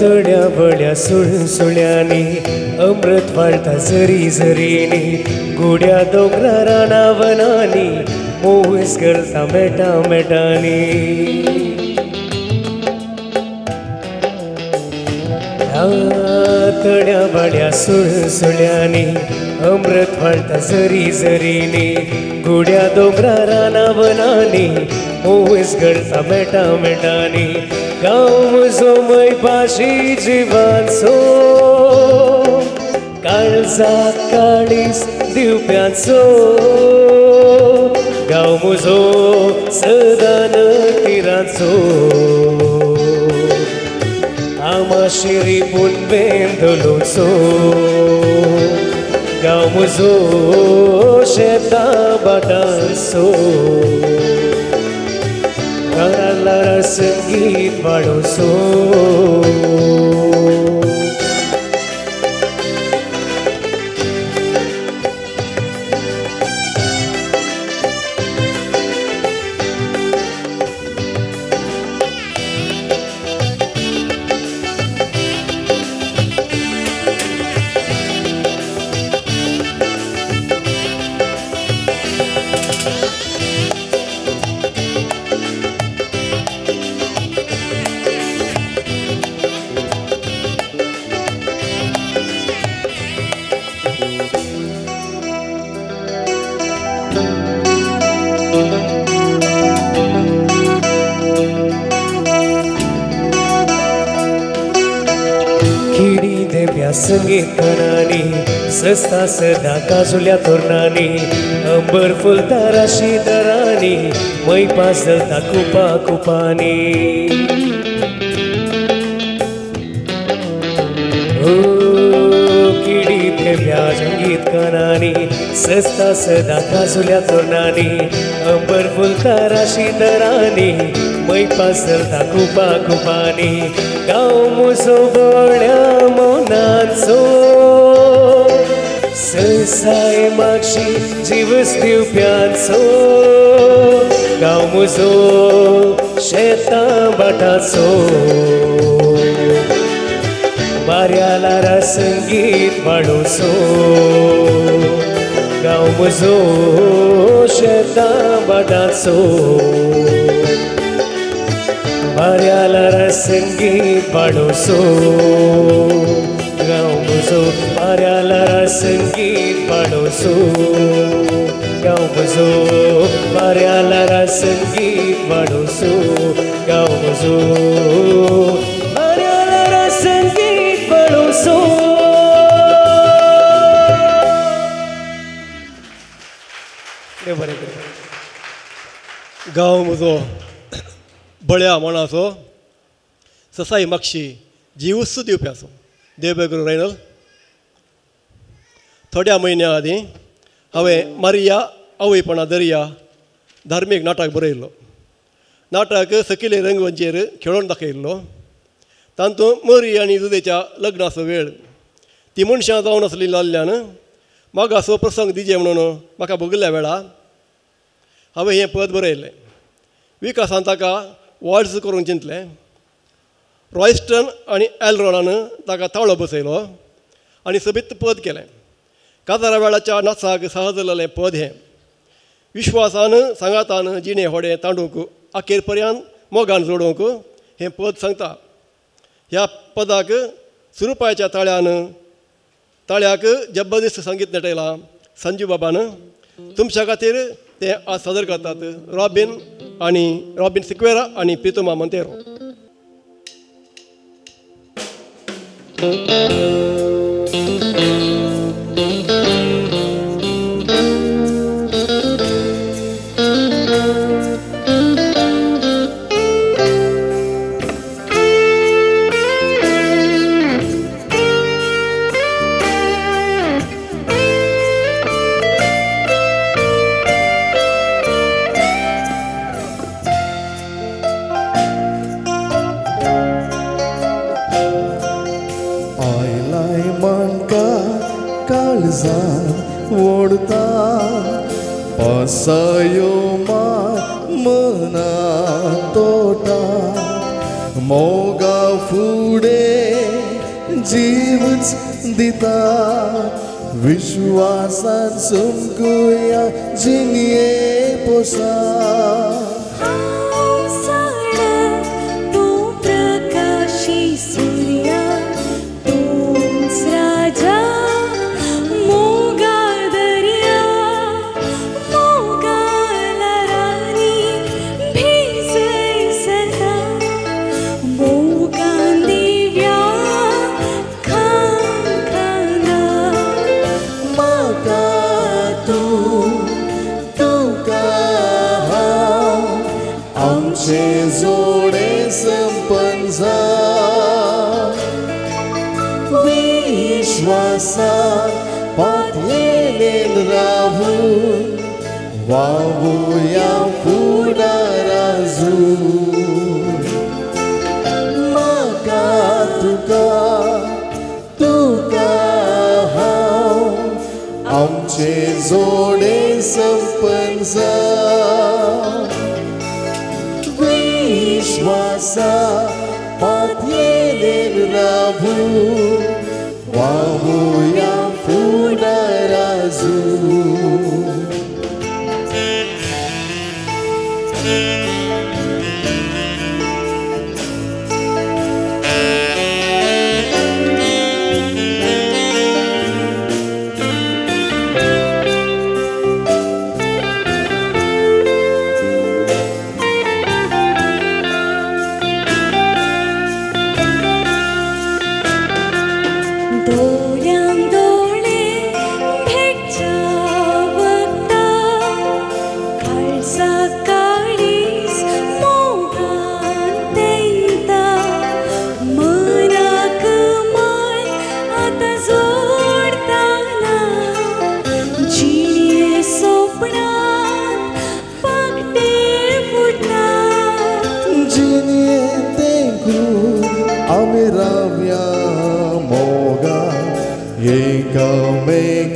H: तड्या बड्या सुळसुळ्यांनी अमृत वाळटा झरी झरीनी गुड्या दोंगरा राना वनांनी मोस करता मेटा मेटांनी. तड्या बड्या सुळसुळ्यांनी अमृत वाळटा झरी झरीनी गुड्या दोंगरा राना वनांनी मोस करता मेटा मेटांनी. गांव म्हजो मैपाशी जिवाचो काळजाक काळीज दिवप्याचो गांव म्हजो सदान तिराचो आमाशिरी पुनवेंदलोचो गांव म्हजो शेतां भाटांचो लारा संगीत वाडोवचो. संगीतनानी सस्ता सदा काजुल्या तोरणांनी अंबर फुलता राशी दरांनी मै पासलता कुपा कुपांनी. ओ किडी देव्या संगीत कणांनी सस्ता सदा काजुल्या तोरणांनी अंबर फुलता राशी दरांनी मै पासलता कुपा कुपांनी. गांव म्हजो बळ्या मनाचो सरसाय मागशी जीवस दिवप्यांचो गांव म्हजो शेतां भाटाचो वाऱ्या ल्हारां संगीत वाडोवचो गांव म्हजो शेतां भाटाचो वाऱ्या ल्हारां संगीत वाडोवचो गांव म्हजो वाऱ्या ल्हारां संगीत वाडोवचो गांव म्हजो वाऱ्या ल्हारां संगीत वाडोवचो गांव म्हजो वाऱ्या ल्हारां संगीत वाडोवचो. देव बरें करूं.
F: गांव म्हजो बळ्या मनाचो ससाई मागशी जीवच दिवप्याचो. देव बरें करूं रायनल. थोड्या म्हयन्या आदीं हांवें मारिया आवयपणा दर्या धार्मीक नाटक बरयल्लो. नाटक सकयले रंगवंचेर खेळोवन दाखयल्लो. तातूंत मरी आनी जुदेच्या लग्नाचो वेळ ती मनशां जावन आसली जाल्ल्यान मागासो प्रसंग दिजे म्हणून म्हाका भोगिल्ल्या वेळा हांवें हें पद बरयलें. विकासान ताका वॉल्स करूंक चिंतलें. रॉयस्टन आनी एलरॉनान ताका ताळो बसयलो आनी सोबीत पद केलें. काजारा वेळाच्या नाचाक सहज जाल्लें पद हें. विश्वासान सांगातान जिणें होडें तांडूंक अखेर पर्यंत मोगान जोडूंक हें पद सांगता. ह्या पदाक सुरुपाच्या ताळ्यान ताळ्याक जबरदस्त संगीत नटयलां संजू बाबान. तुमच्या खातीर ते आज सादर करतात रॉबीन आनी रॉबीन सिक्वेरा आनी प्रितोमा मोंतेरो.
I: ओडता पासायो मना तोटा मोगा फुडें जीवच दिता विश्वासान समकुया जिणये पोसा. वावुया फुडाराजू म्हाका तुका तुका हांव आमचे जोडे संपन्न जावं विश्वासा पातयेन रावूं वावुया फुडाराजू.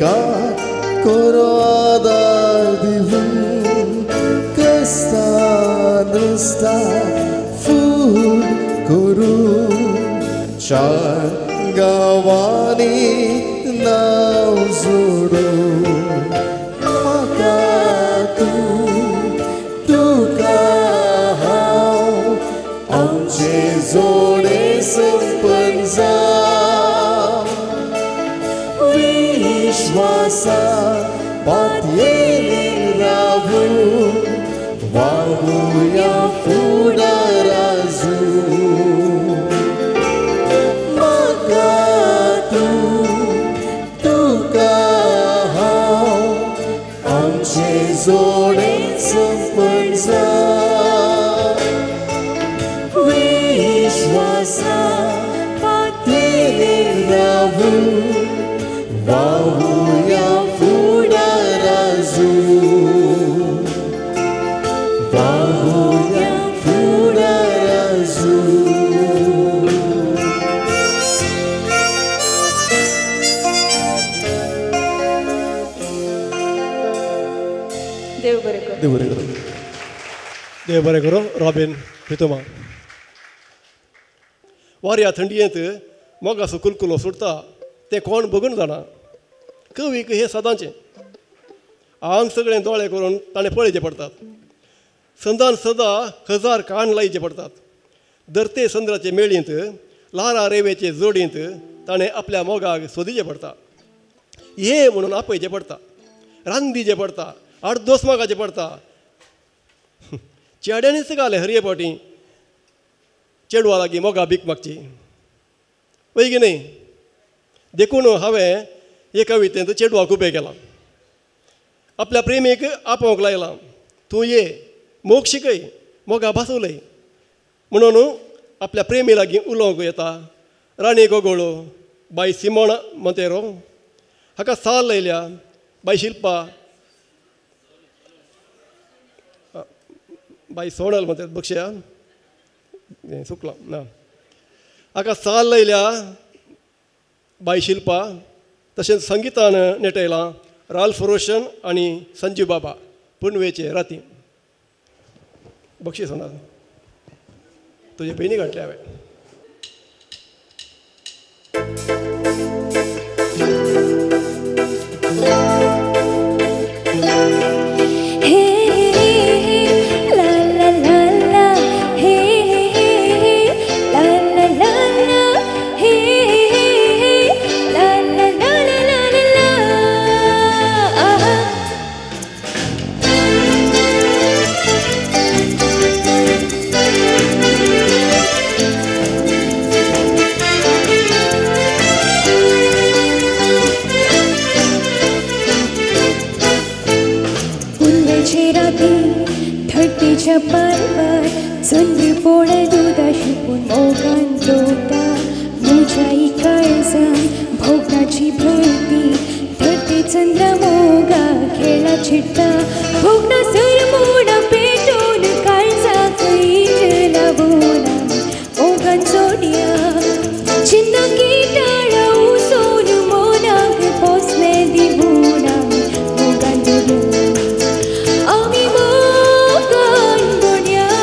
I: एका करो आदार दिवन कस्ता नुस्ता फूल करूं चार गांवांनी नांव जोडूं म्हाका तूं तुका हांव आमचें जोडें संपन्न जावं विश्वासा पातयेन रावूं वावुया फुडाराजू म्हाका तूं तुका हांव आमचें जोडें संपन्न जावं विश्वासा पातयेन रावूं वावुया फुडाराजू वावुया फुडाराजू.
G: देव बरें करूं.
F: देव बरें करूं. देव बरें करूं. रॉबीन प्रितोमा. वाऱ्या थंडयेंत मोगाचो कुलकुलो सुटता तें कोण बगून जाणा. कवीक हें सदांचें आंग सगळें दोळे करून ताणें पळयचें पडटात. संदान सदां हजार कान लायचे पडटात. धरते संद्राचे मेळींत लारा रेवेचे जोडींत ताणें आपल्या मोगाक सोदीचें पडटा. ये म्हणून आपयचें पडटा, रांदीचें पडटा, आडदोस मागाचें पडटा. चेड्यांनीच घालें हरये फावटी चेडवा लागीं मोगा भीक मागची वय की न्हय. देखून हांवें हे कवितेंत चेडवाक उबें केलां, आपल्या प्रेमीक आपोवंक लायलां, तूं ये मोग शिकय मोगा भास उलय म्हणून आपल्या प्रेमी लागीं उलोवंक येता. राणी गोगोळो, बाय सिमोण मोंतेरो हाका साल लायल्या, बाय शिल्पा, बाय सोनल मोंतेरो बक्षया सुकलां ना, हाका साल लायल्या बाय शिल्पा. तशेंच संगितान नेटयलां राल्फ रोशन आनी संजीव बाबा. पुनवेचे राती बक्षीस होणार तुजे पयलीं घातले हांवें.
A: पारवार चंद्र पोळ दुदा शिपून मोगान जोता म्हज्या काळजान भोगाची भरती धरती चंद्र मोगा खेळा छिट्टा भोगना सरमोड पेटोन काळजाक लावून मोगान जोडया चिन्ना किटाळा उसोन मोनाक पोसले दिवून मोगान जोडया आमी मोगान जोडया.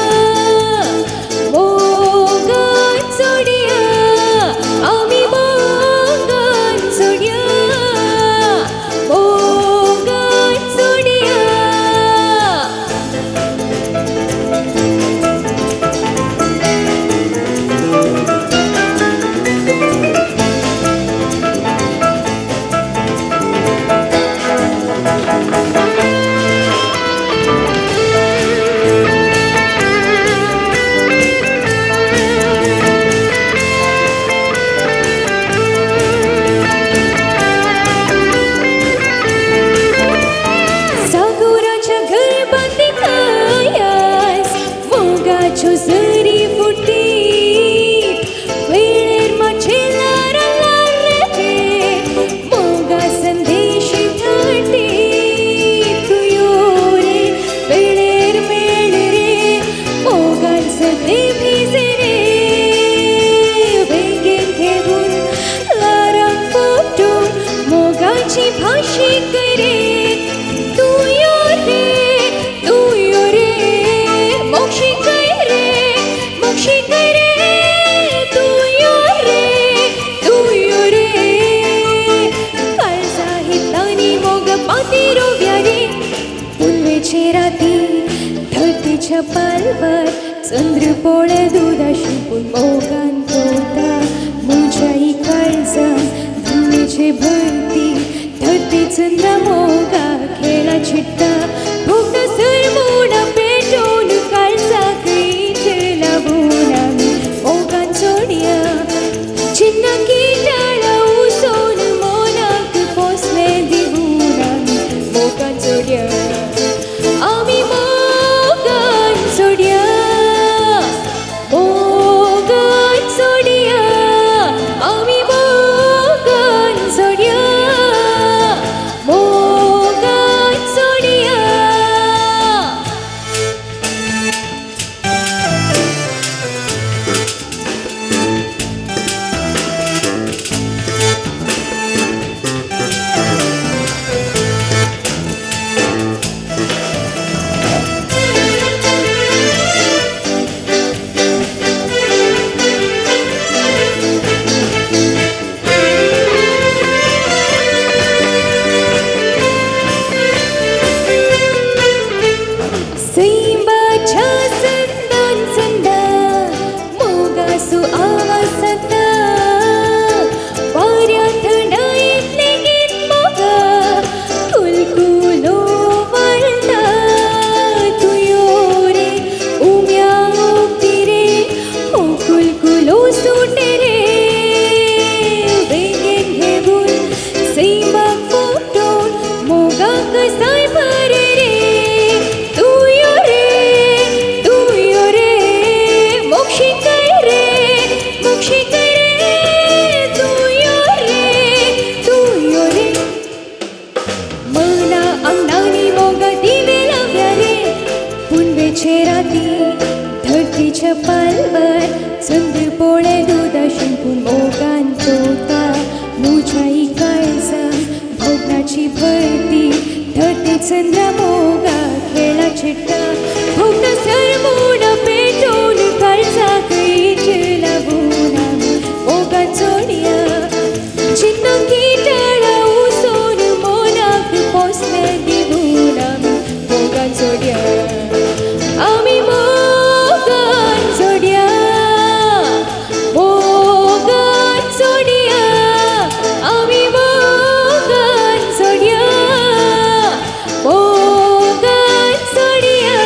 A: धरतीच्या पालवार चंद्र पोळे दुदा शिंपून मोगान तोता मुझ्याई काळजान धुमेचे भरती धरती चंद्र मोगा खेळा छिट्टा भोगता सरमोण पेटोवन काळजाक इचे लावून आमी मोगान सोडया चिन्ना किटाळा उसोन मोनाक पोसले दिवून आमी मोगान सोडया आमी मोगान सोडया मोगान सोडया आमी मोगान सोडया मोगान सोडया. सैंबाच्या संदान संदा मोगासो आवाज जाता वाऱ्या थंडायेंत लेगीत मोगा कुलकुलो वळटा तूं यो रे उम्या उक्ती रे हो कुलकुलो सुटे रे वेगेन घेवन सैंबाक फुटोवन मोगाक साय बरें रे तूं यो रे तूं यो रे मोक्षी कर रे मोक्षी कर रे तूं यो रे तूं यो रे मना आंगणांनी मोगा दिवे लावया रे पुनवेचे राती धरतीच्या पालवार चंद्र पोळे दुदा शिंपून मोगान तोता मुझ्याई काळजान भोगणाची भरती धरती चंद्र मोगा खेळा छिट्टा भोगणा सरमोण पेटोवन काळजाक इचे लावून आमी मोगान सोडया चिन्ना किटाळा उसोन मोनाक पोसले दिवून आमी मोगान सोडया आमी मोगान सोडया मोगान सोडया आमी मोगान सोडया मोगान सोडया.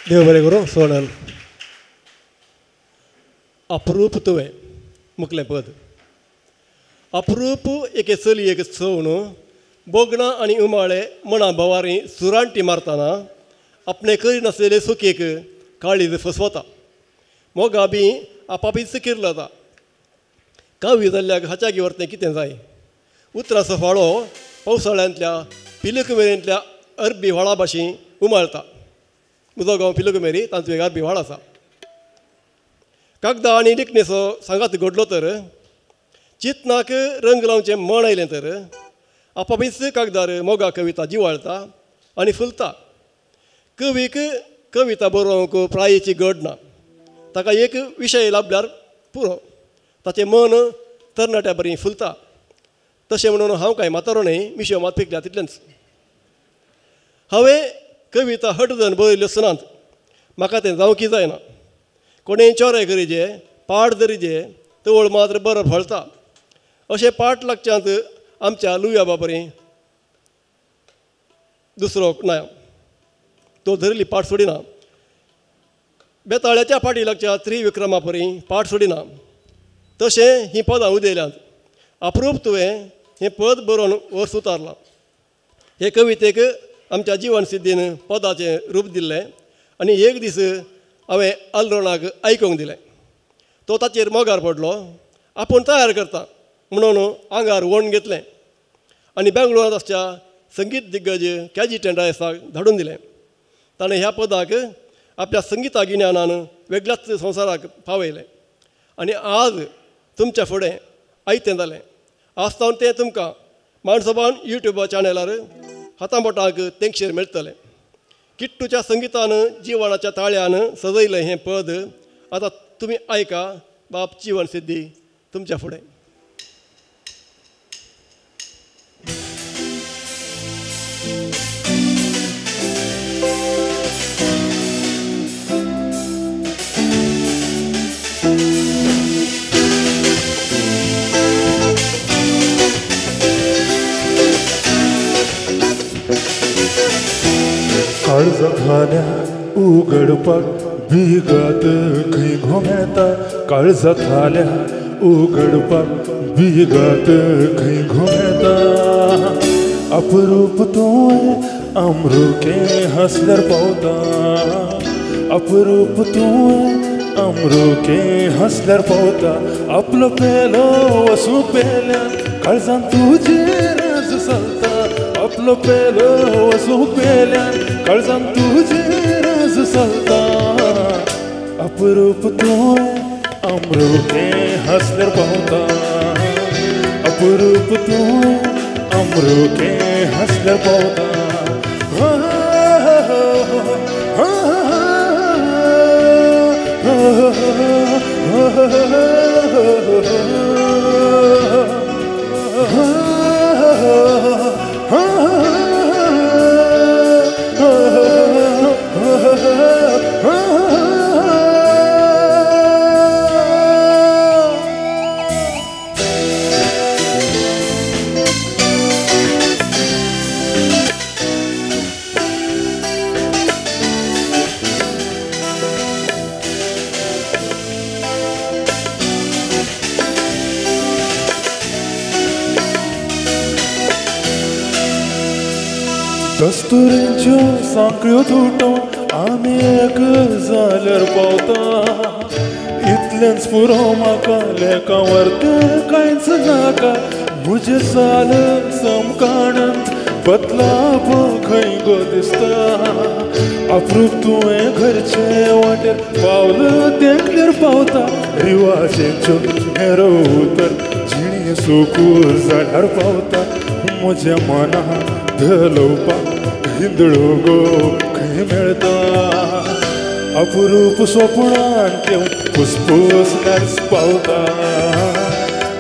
F: देव बरें करूं. सोनल अप्रूप तुवें मुखलें पद. अप्रूप एके चलयेक चोवन बोगणां आनी उमाळे मणा भवारी सुरांटी मारतना आपणें करिनासलेले सुकेक काळीज फसवता मोगा बी आपापीच किर्लता कावी जाल्ल्याक हाच्या वर्तें कितें जाय उतराचो फाळो पावसाळ्यांतल्या पिलुकमेरेंतल्या अरबी व्हाळा भाशेन उमाळता. म्हजो गांव पिलुकमेरी तांचो एक अरबी व्हाळ आसा. कागदां आनी लिखणेचो सांगात घडलो तर चिंतनाक रंग लावचें मन आयलें तर आपापीच कागदार मोगा कविता जिवाळता आनी फुलता. कवीक कविता बरोवंक प्रायेची गड ना ताका एक विशय लाभल्यार पुरो ताचें मन तरणाट्या बरी फुलता. तशें म्हणून हांव कांय म्हातारो न्हय मिशो मात पिकल्या तितलेंच. हांवें कविता हट धरून बरयल्ल्यो आसनात म्हाका तें जावंकी जायना. कोणें चोरे करिजे पाट धरिजे तवळ मात्र बरो फळता अशें पाट लागच्यांत आमच्या लुया बाबरी दुसरो ना तो धरिल्ली पाट सोडिना. बेताळ्याच्या फाटी लागच्या त्रिविक्रमा परी पाट सोडिना. तशें हीं पदां उदयल्यांत. अप्रूप तुवें हें पद बरोवन वर्स उतारलां. हे कवितेक आमच्या जिवन सिद्धीन पदाचें रूप दिल्लें आनी एक दीस हांवें आलरोणाक आयकूंक दिलें. तो ताचेर मोगार पडलो आपूण तयार करता म्हणून आंगार वण घेतलें आनी बेंगलोरांत आसच्या संगीत दिग्गज कॅजी टेंडायसाक धाडून दिलें. ताणें ह्या पदाक आपल्या संगिता गिन्यानान वेगळ्याच संवसाराक पावयलें आनी आज तुमच्या फुडें आयतें जालें. आज सावन तें तुमकां माणसोबान यूट्यूब चॅनलार हातांबोटांक तेंगशेर मेळटलें. किट्टूच्या संगितान जिवनाच्या ताळ्यान सजयलें हें पद आतां तुमी आयका. बाप जीवन सिद्धी तुमच्या फुडें.
J: काळजांतल्या उगडपाक बिगात खंय घुमेता, काळजांतल्या उगडपाक बिगात खंय घुमेता. अप्रूप तूं अमरुके हसल्यार पावता, अप्रूप तूं अमरुके हसल्यार पावता. आपलो पेलो वसूं पेल्यान काळजान तुजें राज चलता, आपलो पेलो वसूं पेल्यान काळजान तुजें राज चलता. अप्रूप तूं अमरुके हसल्यार पावता, अप्रूप तूं अमरुके हसल्यार पावता. दस्तुरेंच्यो सांकळ्यो तुटों आमी एक जाल्यार पावता. इतलेंच पुरो म्हाका लेखा व्हरतें कांयच नाका, म्हजें साल समकाणंत बदलाप खंय गो दिसता. अप्रूप तुवें घरचे वाटेर पावल तेंकल्यार पावता, रिवाजेंच्यो मेरो उतर जिणी सुकूर जाल्यार पावता. म्हज्या मना धलोवपाक हिंदळो गो खंय मेळटा. अप्रूप सोपणान तें फुसफुसल्यार पावता,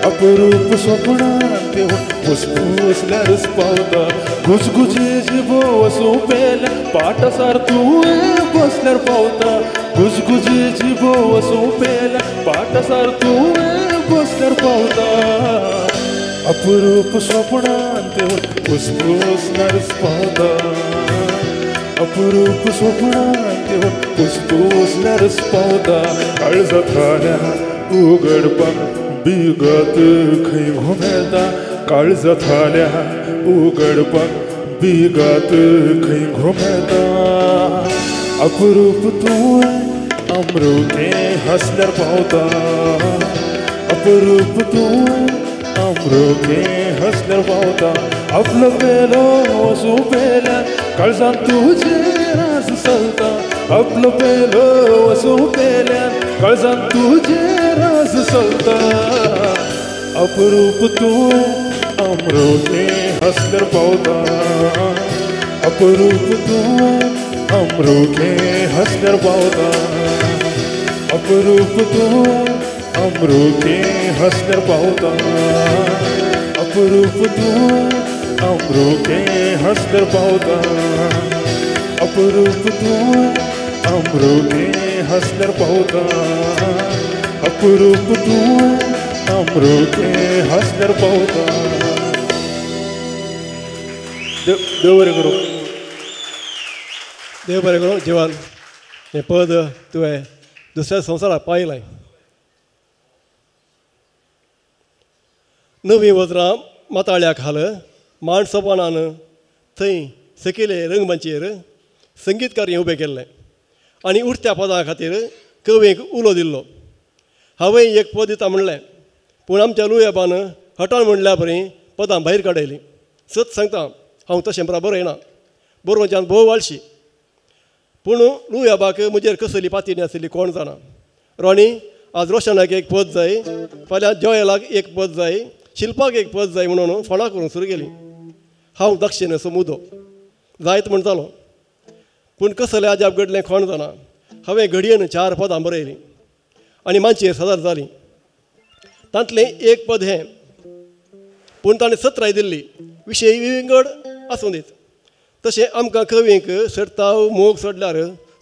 J: अप्रूप सोपणान तें फुसफुसल्यार पावता. गुजगुजी जिबो वसूं पेल्या पाटासार तुवें बसल्यार पावता, गुजगुजी जिबो वसूं पेल्या पाटासार तुवें बसल्यार पावता. अप्रूप सोपणान तें फुसफुसल्यार पावता, अप्रूप सोपणान तें फुसफुसल्यार पावता. काळजांतल्या उगडपाक बिगात खंय घुमेता, काळजांतल्या उगडपाक बिगात खंय घुमेता. अप्रूप तूं अमरुके हसल्यार पावता, अप्रूप तूं अमरुके हसल्यार पावता. आपलो पेलो वसूं पेल्यान काळजान तुजें राज चलता, आपलो पेलो वसूं पेल्यान काळजान तुजें राज चलता. अप्रूप तूं अमरुके हसल्यार पावता, अप्रूप तूं अमरुके हसल्यार पावता. अप्रूप तूं अमरुके हसल्यार पावता, अप्रूप तूं अमरुके हसल्यार पावता. अप्रूप तूं अमरुके हसल्यार पावता, अप्रूप तूं अमरुके हसल्यार पावता. देव बरें करूं,
F: देव बरें करूं. जिवान हें पद तुवें दुसऱ्या संवसाराक पायलें. नवीं वज्रां माताळ्या खाल मांड सोपानान थंय सकयले रंगमंचेर संगीतकार हें उबें केल्लें आनी उरत्या पदां खातीर कवीक उलो दिल्लो. हांवें एक पद दिता म्हणलें, पूण आमच्या लुयाबान हटान म्हणल्या बरी पदां भायर काडयलीं. सत सांगता हांव तशें बराबर बरयना, बरोवच्यान भोव आळशी. पूण लुयाबाक म्हजेर कसली पाती आसली कोण जाणा. रोनी आज रोशनाक एक पद जाय, फाल्यां जॉयलाक एक पद जाय, शिल्पाक एक पद जाय म्हणून फोणां करूंक सुरू केली. हांव दक्षिण समुदो जायत म्हणटालो, पूण कसलें अजाप घडलें कोण जाणा. हांवें घडयेन 4 पदां बरयलीं आनी मांचयेर सादर जालीं. तांतलें एक पद हें, पूण ताणें सत्राय दिल्ली, विशय विंगड आसूं दीत. तशें आमकां कवींक सर्ताव मोग सोडल्यार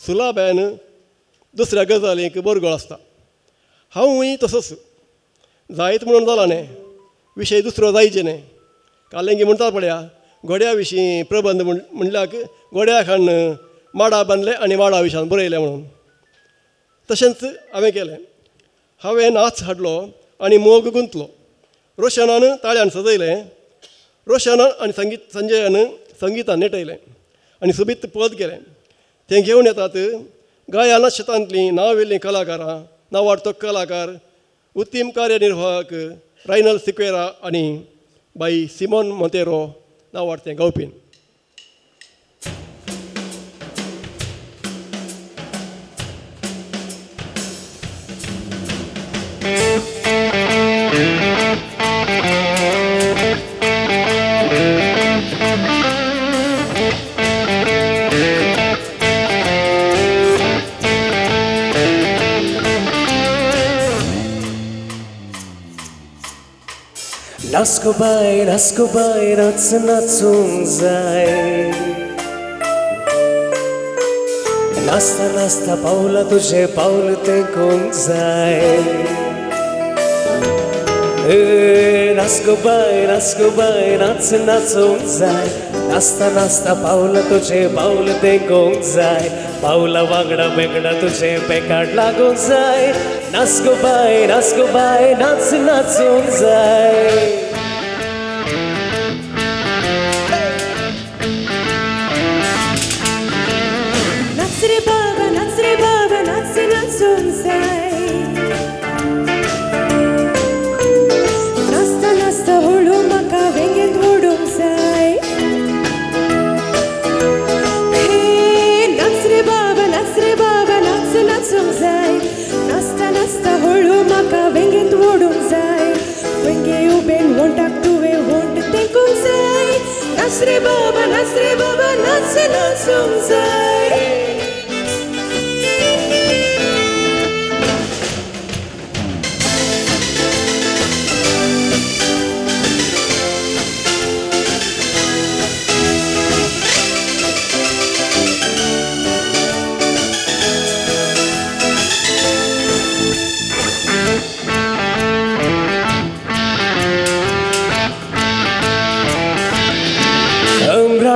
F: सुलाबेन दुसऱ्या गजालींक बरगोळ आसता. हांवूय तसोच जायत म्हणून जाला न्ही, विशय दुसरो जायचे न्ही. कालेंगी म्हणटा पळया घोड्या विशीं प्रबंध म्हणल्याक घोड्या खाण माडा बांदले आनी माडा विशान बरयलें म्हणून. तशेंच हांवें केलें. हांवें नाच हाडलो आनी मोग गुंतलो. रोशनान ताळ्यान सजयलें, रोशनान आनी संगीत संजयान संगितान नेटयलें आनी सोबीत पद केलें. तें घेवन येतात गायना शेतांतलीं नांव कलाकारां, नांवाडतो कलाकार उत्तीम कार्यनिर्वाहक रायनल सिक्वेरा आनी बाई सिमोन मोंतेरो नांवाडतें गावपी.
H: नास्को बाय नास्को बाय नाच नाचूंक जाय, नाचता नाचता पावला तुजें पावल तेंकूंक जाय. नास्को बाय नास्को बाय नाच नाचूंक जाय, नाचता नाचता पावला तुजें पावल तेंकूंक जाय, पावला वांगडा बेंगडा तुजें बेकाड लागूंक जाय. नास्को बाय नास्को बाय नाच नाचूंक जाय.
A: नाच रे बाबा नाच रे बाबा नाच नाचूंक जाय, नाचता नाचता हळू म्हाका वेंगेंत ओडूंक जाय. हे नाच रे बाबा नाच रे बाबा नाच नाचूंक जाय, नाचता नाचता हळू म्हाका वेंगेंत ओडूंक जाय, वेंगे उबेन वोंटाक तुवें वोंट तेंकूंक जाय. नाच रे बाबा नाच रे बाबा नाच नाचूंक जाय.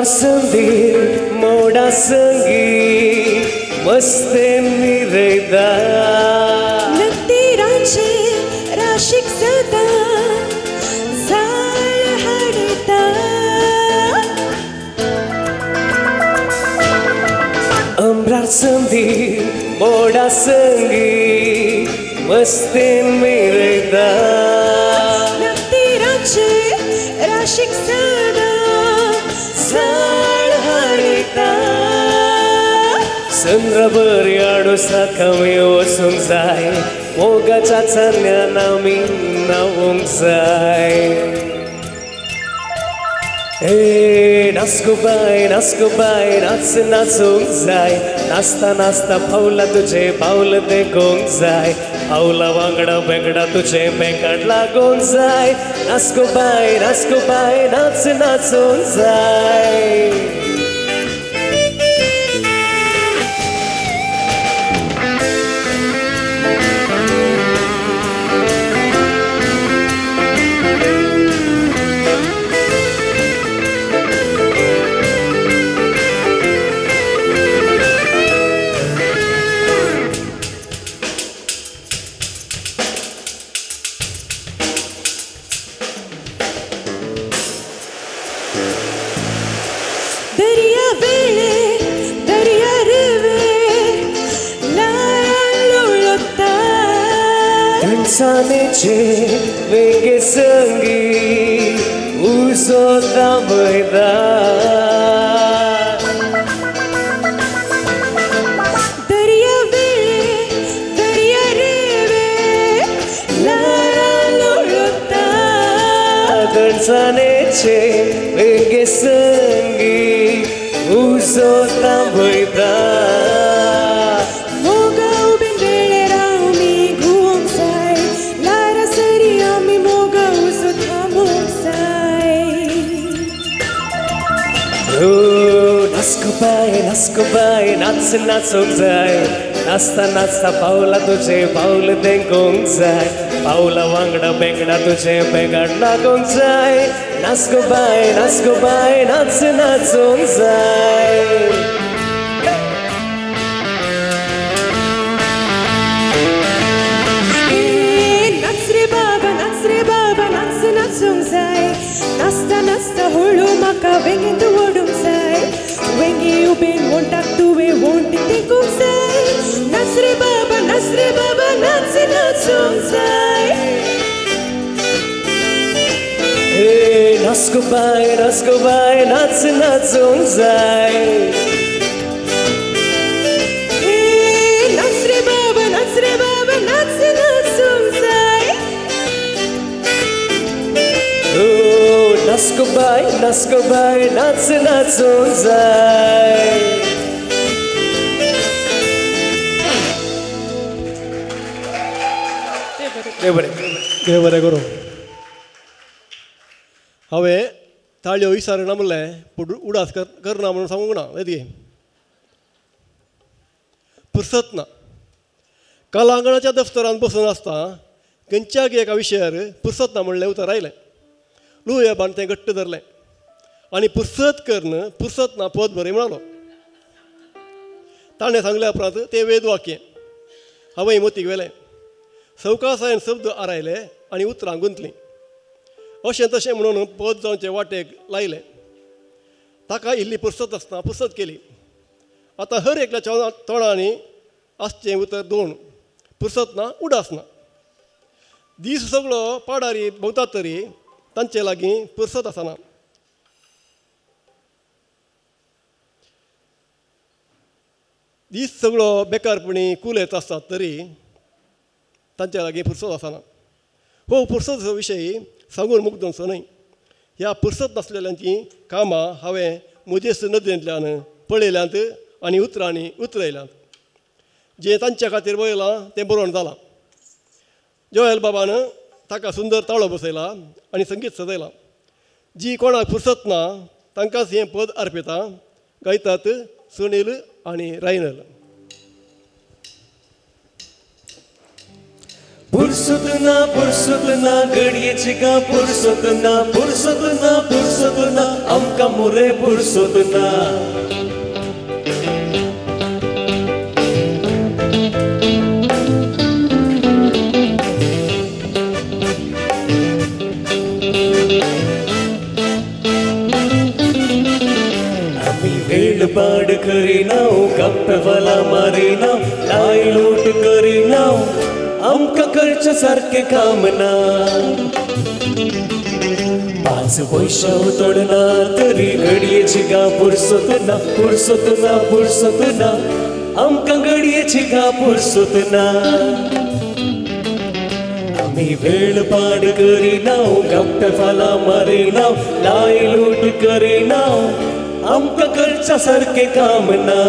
H: संदीर मोडा संगी मस्ते मिरयता,
A: नकतीराचे राशीक सदां जाळ हाडटा.
H: अमरार संदीर मोडा संगी मस्ते मिरयता,
A: नकतीराचे राशीक सदां
H: जाळ हाडटा. चंद्रभर आडोसाक आमी वचूंक जाय, मोगाच्या चान्न्यान आमी न्हावूंक जाय. ए नास्को बाय नास्को बाय नाच नाचूंक जाय, नाचता नाचता पावला तुजें पावल तेंकूंक जाय, पावला वांगडा बेंगडा तुजें बेंकाड लागूंक जाय. नास्को बाय नास्को बाय नाच नाचूंक जाय.
A: दर्या वेळे दर्या रेवे लाळ लोळता,
H: थंडसाणेचे वेंगे संगी उजो दामयता.
A: दर्या वेळे दर्या रेवे लाळ लोळता,
H: थंडसाणेचे वेंगे संगी उजो दामयता.
A: मोगा उबेन वेळेर आमी घुवोंक जाय, लारा सरी आमी मोगा उजो थांबोंक जाय.
H: जाय नाचको बाय नाच नाचूंक जाय नाचता नाचता पावला तुजें पावल देंगूंक जाय पावला वांगडा बेंगडा तुजें बेंगड लागूंक जाय नाचको बाय नाच नाचूंक जाय.
K: नाच रे बाबा नाच नाचूंक जाय नाचता नाचता हळू म्हाका वेंगेंत ओडूंक जाय वेंगे उबेन वोंटाक तुवें वोंट तेंकूंक जाय नाच रे बाबा नाच नाचूंक जाय.
H: नाचको बाय नाच नाचूंक जाय.
K: नाच रे बाबा नाच नाचूंक जाय.
H: नाचको बाय नाच नाचूंक जाय. देव बरें
F: देव बरें करूं. हांवें ताळयो विचारना म्हणलें पूण उडास करना म्हणून सांगूंक ना येदी पुरसत ना. कलांगणाच्या दफ्तरांत बसून आसता खंयच्याक एका विशयार पुरसत ना म्हणलें उतर आयलें. लुयबान तें घट्ट धरलें आनी पुरसत करन पुरसत ना पद बरें म्हणालो. ताणें सांगल्या उपरांत तें वेद वाक्य हांवें मोतीक व्हेलें. सवकासायेन शब्द आरायले आनी उतरां गुंतलीं. अशें तशें म्हणून पद जावचे वाटेक लायलें. ताका इल्ली पुरसत आसतना पुरसत केली. आतां हर एकल्याच्या तोंडांनी आसचें उतर दोन पुरसत ना उडास ना. दीस सगळो पाडारी भोंवतात तरी तांचे लागीं पुरसत आसना. दीस सगळो बेकारपणी कुलेत आसतात तरी तांचे लागीं पुरसत आसना. हो पुरसत विशय सांगून मुग्दोवचो न्हय. ह्या पुरसत नासलेल्यांचीं कामां हांवें म्हजेच नदरेंतल्यान पळयल्यांत आनी उतरांनी उतरयल्यांत. जें तांच्या खातीर बरयलां तें बरोवन जालां. जोएल बाबान ताका सुंदर ताळो बसयला आनी संगीत सजयलां. जी कोणाक फुरसत ना तांकांच हें पद अर्पिता. गायतात सुनील आनी रायनल.
H: पुरसत ना घडयेची गा पुरसत ना पुरसत ना पुरसत ना आमकां मुरे पुरसत ना. आमी वेळ पाड करिना गप्पे फला मारिना लाय लूट करिना आमकां करच्या सारकें काम ना. पांच पयशे उतळना तरी घडयेची गा पुरसत ना पुरसत ना पुरसत ना आमकां घडयेची गा पुरसत ना. आमी वेळ पाड करिना गप्पे फाला मारिना लाय लूट करिना आमकां करच्या सारकें काम ना.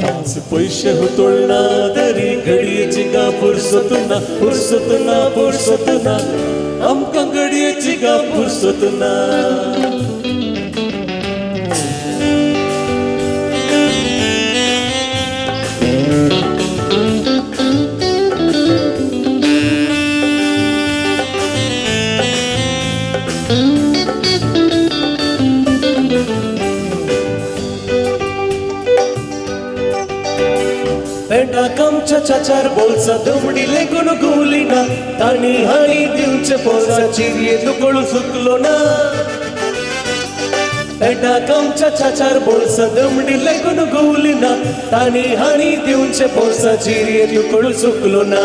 H: पांच पयशे हुतळना तरी घडयेची गा पुरसत ना पुरसत ना पुरसत ना आमकां घडयेची गा पुरसत ना. पेंटाक आमच्या चाचार बोलसा दमडी लेगून घुंवली ना तांणी हाणी दिवचे पोलसा चिरये दुकळू सुकलो ना. पेंटाक आमच्या चाचार बोलसा दमडी लेगून घुंवली ना तांणी हाणी दिवचे पोलसा चिरये दुकळू सुकलो ना.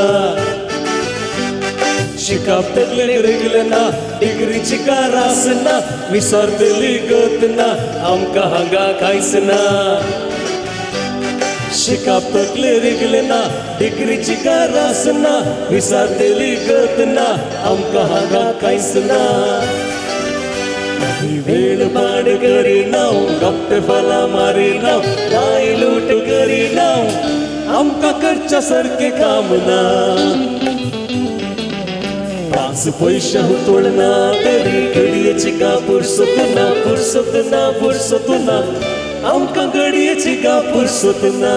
H: शिकाप तकले रिगले ना डिग्रीची कारास ना विसरतली गत ना आमकां हांगा कांयच ना. शिकाप तकले रिगले ना डिग्रीची कारास ना विसरतली गत ना आमकां हांगा कांयच ना. आमी वेळ पाड करिना गप्पे फला मारिना लाय लूट करिना आमकां करच्या सारकें काम ना. पांच पयशे हुतोळ ना तरी घडयेची गा पुरसत ना पुरसत ना पुरसत ना आमकां घडयेची गा पुरसत ना.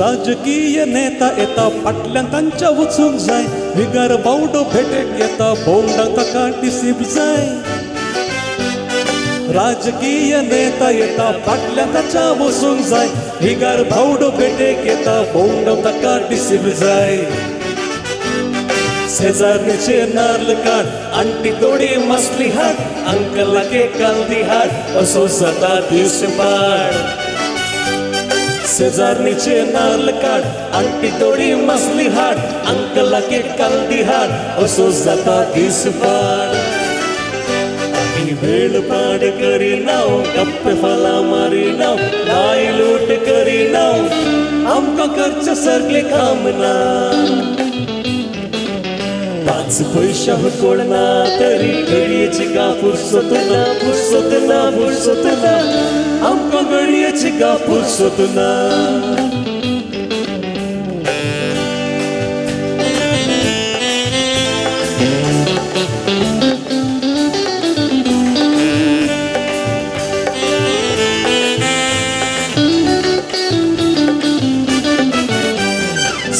B: राजकीय नेता येता फाटल्यान तांच्या वचूंक जाय विगार बावडो भेटेक येता भोंवडां ताका डिसीब जाय. राजकीय नेता येता फाटल्यान ताच्या वचूंक जाय विगार बावडो भेटेक येता भोंवडां ताका डिसीब जाय. शेजारणीचे नार्ल काड आंटी तोडी मासली हाड अंकलाके कालदी हाड असो जाता दीस पाड. शेजारणीचे नार्ल काड आंटी तोडी मासली हाड अंकलाके कालदी हाड असो जाता दीस पाड. आमी वेळ पाड करिना गप्पे फाला मारिना नाय लूट करिना आमकां करचें सगळें काम ना. पांच पयशे हुतोळ ना तरी घडयेची गा पुरसत ना पुरसत ना पुरसत ना आमकां घडयेची गा पुरसत ना.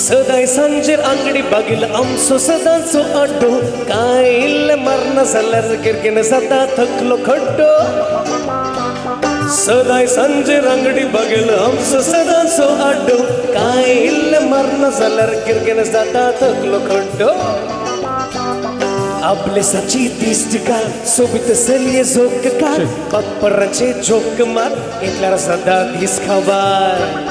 H: सदांय सांजेर आंगडी बागील आमचो सदांचो आड्डो कांय इल्लें मारना जाल्यार किरकिन जाता थकलो खड्डो. सदांय सांजेर आंगडी बागील आमचो सदांचो आड्डो कांय इल्लें मारना जाल्यार किरकिन जाता थकलो खड्डो. आपले साची दिश्ट घाल सोबीत चलये जोक काड बाप्पराचे जोक मार एकल्यार सदां दीस खबर.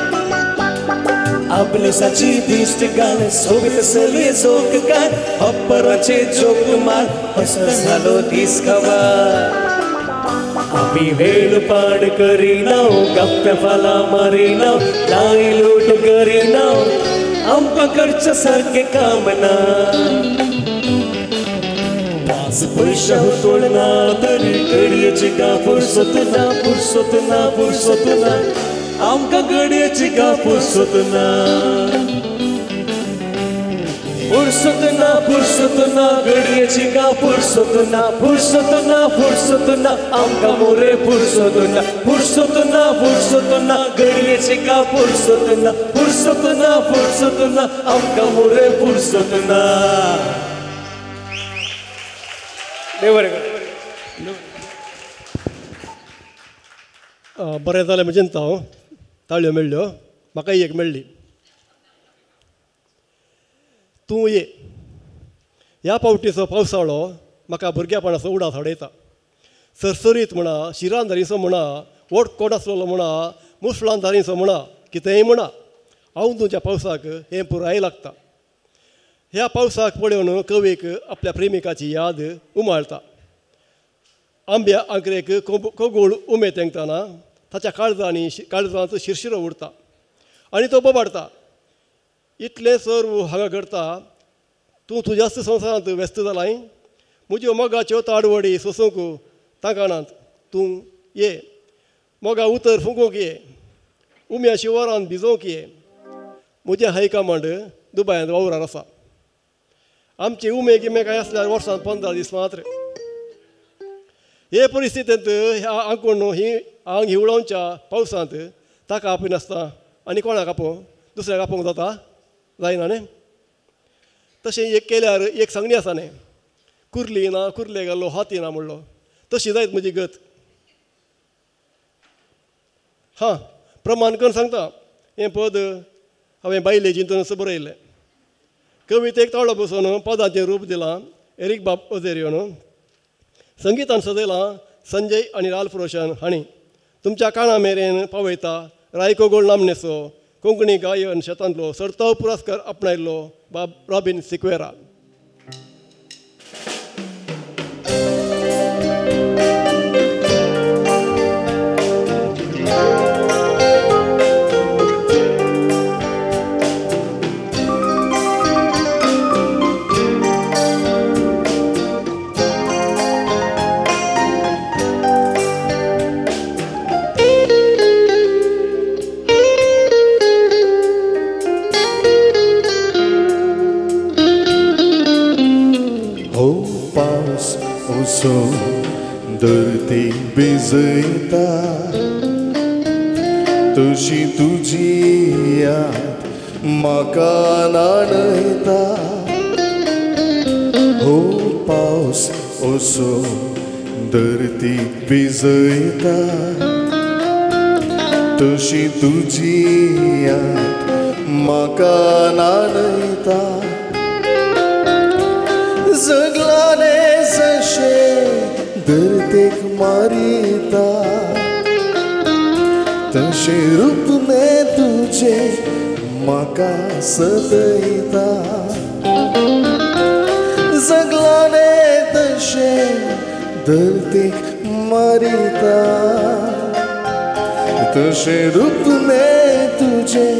H: आपले साची दिश्ट घाल सोबीत चलये जोक काड बाप्पराचे जोक मार असो जालो दीस खबर. आमी वेळ पाड करिना गप्पे फाला मारिना नाय लूट करिना आमकां करचें सारकें काम ना. पांच पयशे हुतोळ ना तरी घडयेची गा पुरसत ना पुरसत ना पुरसत ना आमकां घडयेची गा पुरसत ना पुरसत ना पुरसत ना घडयेची गा पुरसत ना पुरसत ना पुरसत ना आमकां मोरे पुरसत ना पुरसत ना पुरसत ना घडयेची गा पुरसत ना पुरसत ना पुरसत ना आमकां मोरे पुरसत ना.
F: देव बरें करूं. बरें जालें म्हण चिंतता हांव ताळयो मेळ्ळ्यो म्हाकाय एक मेळ्ळी. तूं ये ह्या पावटीचो पावसाळो म्हाका भुरग्यापणाचो उडास हाडयता. सरसरीत म्हणा शिरान धारीचो म्हणा वोट आसलेलो म्हणा मुसळान धारीचो म्हणा कितेंय म्हणा हांव तुमच्या पावसाक हें पुराय लागता. ह्या पावसाक पळोवन कवीक आपल्या प्रेमिकाची याद उमाळटा. आंब्या आंकरेक कोगूळ उमेद तेंकतना ताच्या काळजांनी काळजांत शिरशिरो उरता आनी तो बोबाडटा. इतलें सर्व हांगा घडटा तूं तुज्याच संवसारांत व्यस्त जालाय म्हज्यो मोगाच्यो ताडवडी सोसूंक तांकानात तूं ये मोगा उतर फुंकूंक ये उम्या शिवारान भिजोवंक ये. म्हजें हायकमांड दुबायांत वावरार आसा. आमची उमे गिमे कांय आसल्यार वर्सान 15 दीस मात्र. हे परिस्थितींत ह्या आंकून ही आंग हिवळोवच्या पावसांत ताका आपयनासता आनी कोणाक आपोवं दुसऱ्याक आपोवंक जाता जायना न्ही. तशें एक केल्यार एक सांगणी आसा न्ही कुर्ली ना कुर्ले घालो हाती ना म्हणलो तशी जायत म्हजी गत. हां प्रमाण करून सांगता हें पद हांवें बायले चिंतून बरयलें. कवितेक ताळो बसोवन पदाचें रूप दिलां एरीक बाब ओझेरियोन. संगितान सजयलां संजय आनी राल्फ रोशन हांणी. तुमच्या काणा मेरेन पावयता रायको गोल्ड नामनेचो कोंकणी गायन शेतांतलो सर्ताव पुरस्कार आपणायल्लो बाब रॉबीन सिक्वेरा.
L: धरती भिजयता तशी तुजी याद म्हाका न्हाणयता. हो पावस असो धरती भिजयता तशी तुजी याद म्हाका न्हाणयता. जगलाने जशें धरतेक मारिता तशें रूपने तुजें म्हाका सतयता. जगलाने तशें धरतेक मारिता तशें रूपने तुजें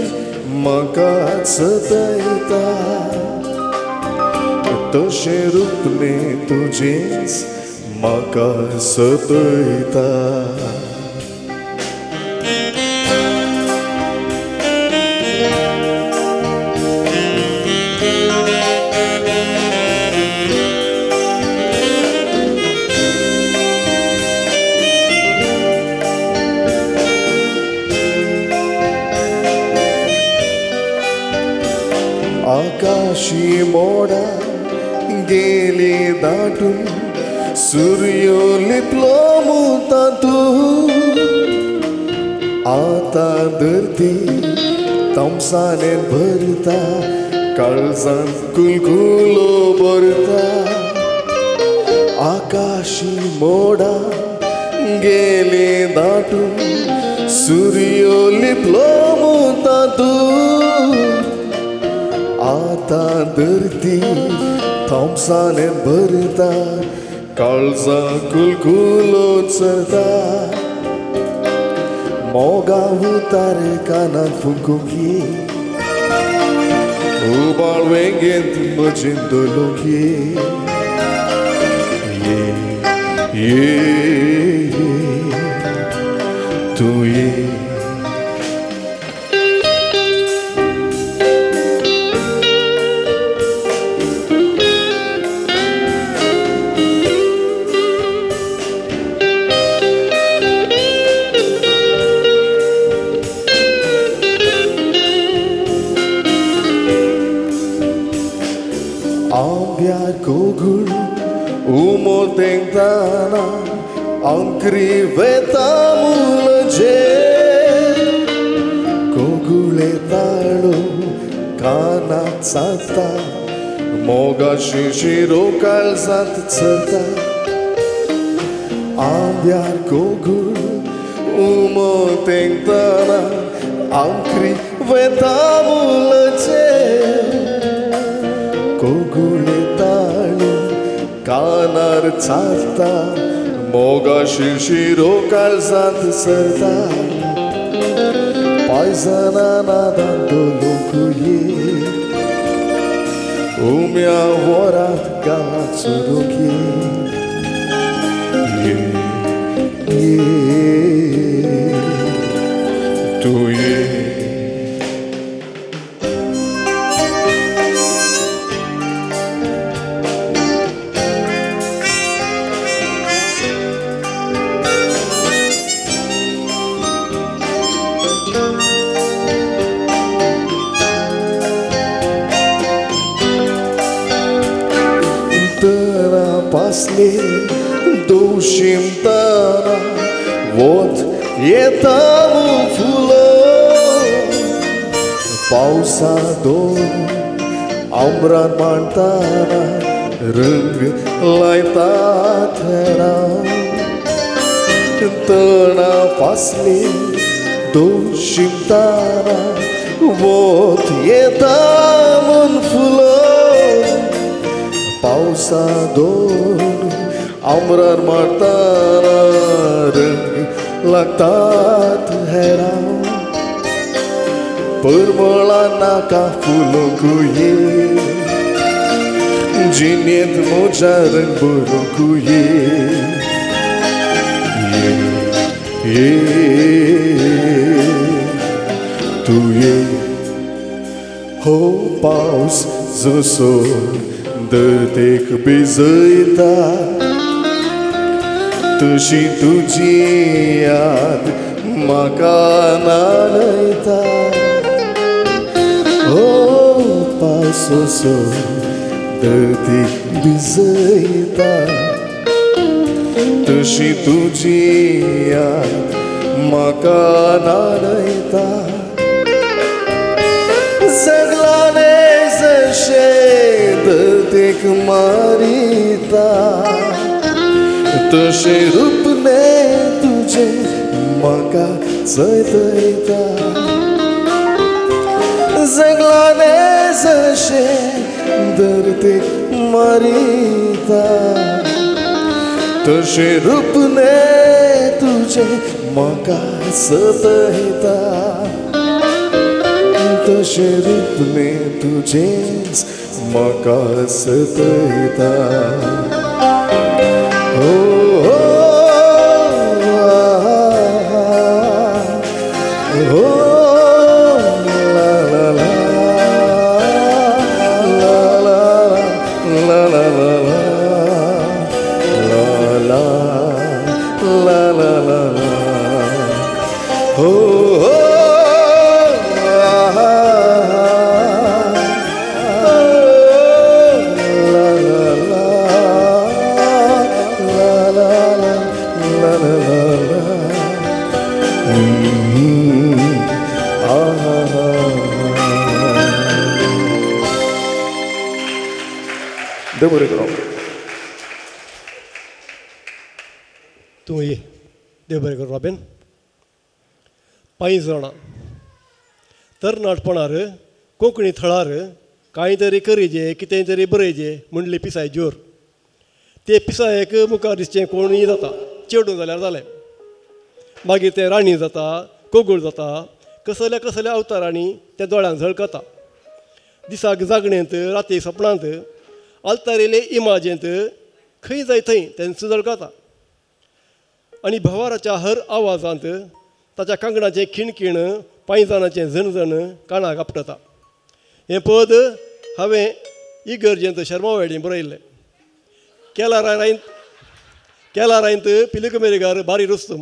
L: म्हाका सतयता. तशें रूपने तुजेंच म्हाका सतयता. आकाशी मोडा गेली दाटून सूर्य लिपलो मुतांतूं. आतां धरती तामसाने भरता काळजांत कुलकुलो भरता. आकाशी मोडा गेली दाटून सूर्य लिपलो मुतांतूं. आतां धरती तामसाने भरता काळजा कुलकुलो चरता. मोगा उतार कानाक फुंकूंकी उबाळ वेंगेंत म्हजें दवरूंकी. ये ये तूं ये. आंब्यार कोगूळ उमो तेंगताना आंकरी वेता मुलजे. कोगुळे ताळो कानाक चालता मोगा शिशिरो काळजांत चलता. आंब्यार कोगूळ उमो तेंगताना आंकरी वेता मुलजे. कोगुळे ताळो कानार चालता मोगा शिशिरो काळजांत सरता. पायजना नादांत लोकूये उम्या वरात गालात सुरूंकी. ये ये तूं ये. पासले दोशिमताना वोत येता फुलो. पावसा दोन आमरान मांडताना रंग लायता थेरा. तणा पासले दोशिमताना वोत येता म्हूण फुलो. पावसा दोन आमरार मारताना रंग लागतात हेरा. परमळा नाका फुलोंकूये जिणेंत म्हज्या रंग भरूंकूये. ये ये तूं ये. हो पावस जसो धरतेक भिजयता तशी तुजी याद म्हाका नाडयता. हो पावसो धरती भिजयता तशी तुजी याद म्हाका नाडयता. सगळ्याने जशें धरतीक मारिता तशें रूपने तुजें म्हाका चयतयता. सगळ्याने जशें धरतीक मारिता तशें रूपने तुजें म्हाका सतयता. तशें रूपने तुजेंच म्हाका सतयता. ओ ओ ला ला ला ला ला ला ला ला ला ला ला ला हो
F: तूं ये देव बरें करूं रॉबीन. पांयजणां तरणाटपणार कोंकणी थळार कांय तरी करीजे कितें तरी बरयजे म्हणली पिसाय जोर. ते पिसायेक मुखार दिसचें कोणूय जाता चेडूं जाल्यार जालें, मागीर तें राणी जाता कोगूळ जाता, कसल्या कसल्या अवतारांनी तें दोळ्यांक झळकता. दिसाक जागणेंत राती सपनांत आल्तारेले इमाजेंत खंय जाय थंय तेंच झळकता. आनी भवाराच्या हर आवाजांत ताच्या कांगणाचें खिणखीण पांयजणाचें झणझण कानाक आपटता. हें पद हांवें इगर्जेंत शर्मावेडी बरयल्लें. केलारायंत पिलिकमेरीगार बारी रुस्तूम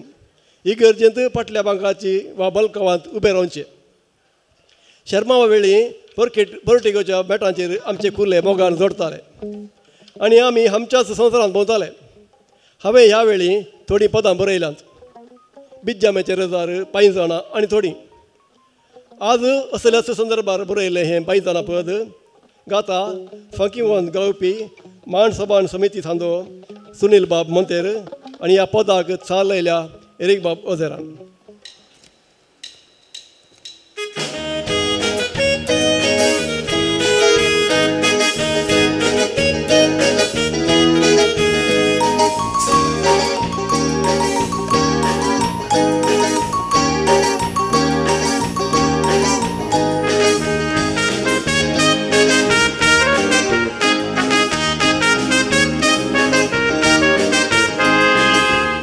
F: इगर्जेंत पाटल्या बांकाची वा बलकावांत उबें रावचें. शर्मावेळी पर्टिगोच्या बेटांचेर आमचे कुर्ले मोगान जोडटाले आनी आमी आमच्याच संवसारांत भोंवताले. हांवें ह्या वेळी थोडीं पदां बरयल्यांत, बिज्जाम्याचे रजार, पांयजणां आनी थोडीं. आज असल्याच संदर्भार बरयल्लें हें पांयजणां पद गाता फांकीवन गावपी मांड सभाण समिती थांदो सुनील बाब मंतेर आनी ह्या पदाक चाल लायल्या एरीक बाब ओझेरान.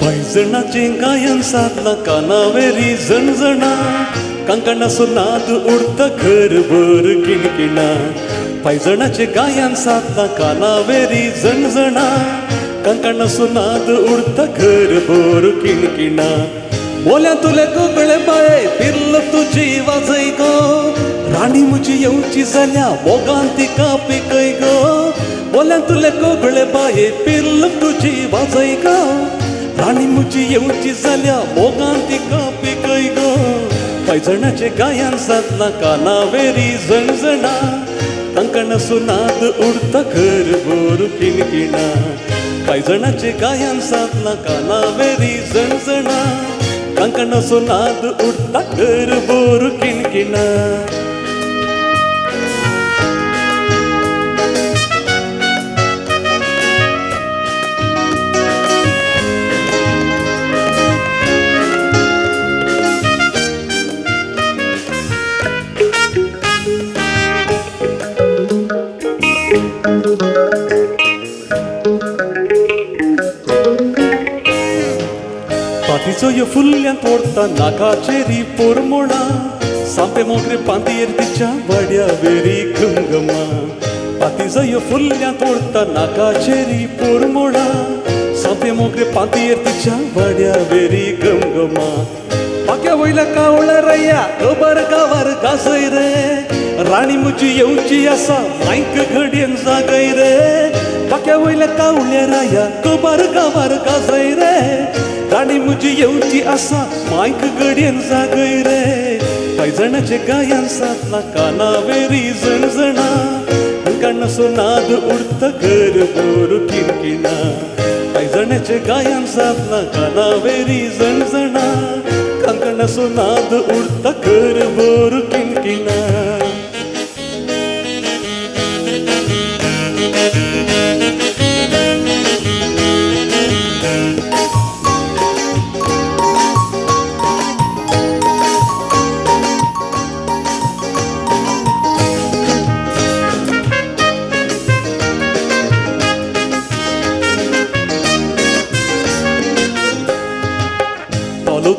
B: पांयजणाचें गायन सादलां कानावेरी झणझणा कांकणाचो नाद उडता घरभर किणकिणा. पांयजणाचें गायन सादलां कानावेरी झणझणा कांकणाचो नाद उडता घरभर किणकिणा. मोल्या तुले कोगळे बाये पिर्ल तुजी वाजय गो, राणी म्हजी येवची जाल्या मोगान तिका पिकय गो. मोल्या तुले कोगळे बाये पिर्ल तुजी वाजय गो, राणी म्हजी येवची जाल्या मोगान तिका पिकय गो. पांयजणाचें गायन सादलां कानावेरी झणझणा कांकणाचो नाद उडता घरभर किणकिणा. पांयजणाचें गायन सादलां कानावेरी झणझणा कांकणाचो नाद उडता घरभर किणकिणा. पातीचो फुल्ल्यांत ओडटा नाकाचेरी पोरमोळा सापे मोगरे पांतयेर तिच्या वाड्या वेरी घमघमा. पातीचो फुल्ल्यांत ओडटा नाकाचेरी पोरमोळा सांते मोगरे पांतयेर तिच्या वाड्या वेरी गमगमा पाक्या वयल्या कावळ्या रया खबर गांवार गाजय रे राणी म्हजी येवची आसा मायक घडयेन जागय रे पाक्या वयल्या कावळ्या राया खबर गांवार गाजय रे राणी म्हजी येवची आसा मायक घडयेन जागय रे पांयजणाचे गायन सादला कानावेरी जणजणा कांकणाचो नाद उडता घर भर किणकिणा पांयजणाचे गायन सादला कानावेरी जणजणा कांकणाचो नाद उडता घर भर किणकिणा.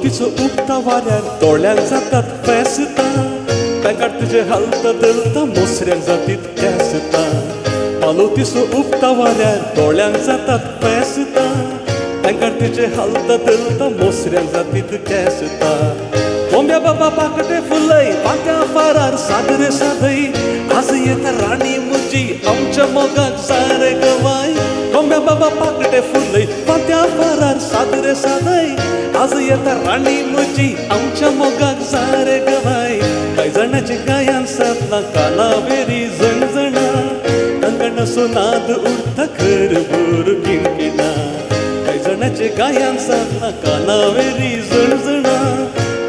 B: तिचो उबता वाऱ्यार दोळ्यांक जातात फेसता पेंगाट तुजे हालता धलता मोसऱ्यांक जातीत केसता पालो तिचो उबता वाऱ्यार दोळ्यांक जातात फेसता पेंगाट तुजे हालता धलता मोसऱ्यांक जातीत केसता कोंब्या बाबा पाकटे फुलय पात्या फारार सादरे सादय आज येता राणी म्हजी आमच्या मोगाक सारे गवाय कोंब्या बाबा पाकटे फुलय पात्या फारार सादरे सादय आज येता राणी म्हजी आमच्या मोगाक सारे गवाय पांयजणाचे गायन सादला कानावेरी जणजणा कांकणाचो नाद उडता घर भर किणकिणा पांयजणाचे गायन सादला कानावेरी जणजणा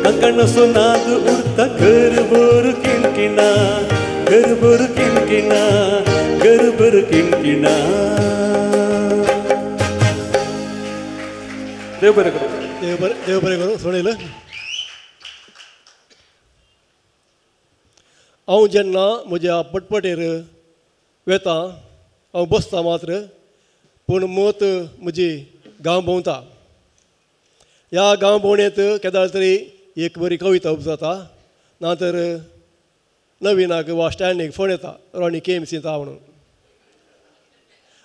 B: कांकणाचो नाद उडता घर भर किणकिणा घर भर किणकिणा घर भर किणकिणा. देव बरें करूं.
F: देव बरें करूं. सोडयलें. हांव जेन्ना म्हज्या पटपटेर वेता हांव बसता मात्र पूण मत म्हजी गांव भोंवता. ह्या गांव भोंवणेंत केदाळ तरी एक बरी कविता उपजाता ना तर नवीनाक वा स्टँडीक फोन येता रॉनी के एम सींत म्हणून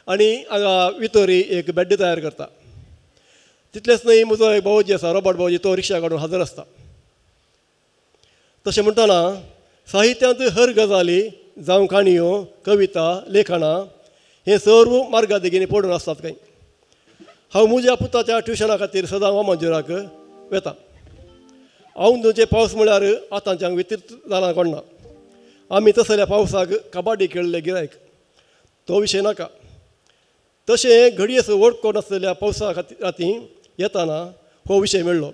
F: आनी हांगा वितोरी एक बेड्ड तयार करता. तितलेंच न्हय म्हजो एक भावोजी आसा रॉबर्ट भावोजी तो रिक्षा काडून हाजर आसता. तशें म्हणटना साहित्यांत हर गजाली जावं काणयो कविता लेखनां हें सर्व मार्गा देगेनी पडून आसतात खंय. हांव म्हज्या पुताच्या ट्युशना खातीर सदां वामांजुराक वेता. हांव तुजे पावस म्हळ्यार आतांच्याक वितीर्थ जाला कोण ना. आमी तसल्या पावसाक कबाडी खेळ्ळें गिरायक तो विशय नाका. तशें घडयेस वळखो नासलेल्या पावसा खातीर राती येताना हो विशय मेळ्ळो.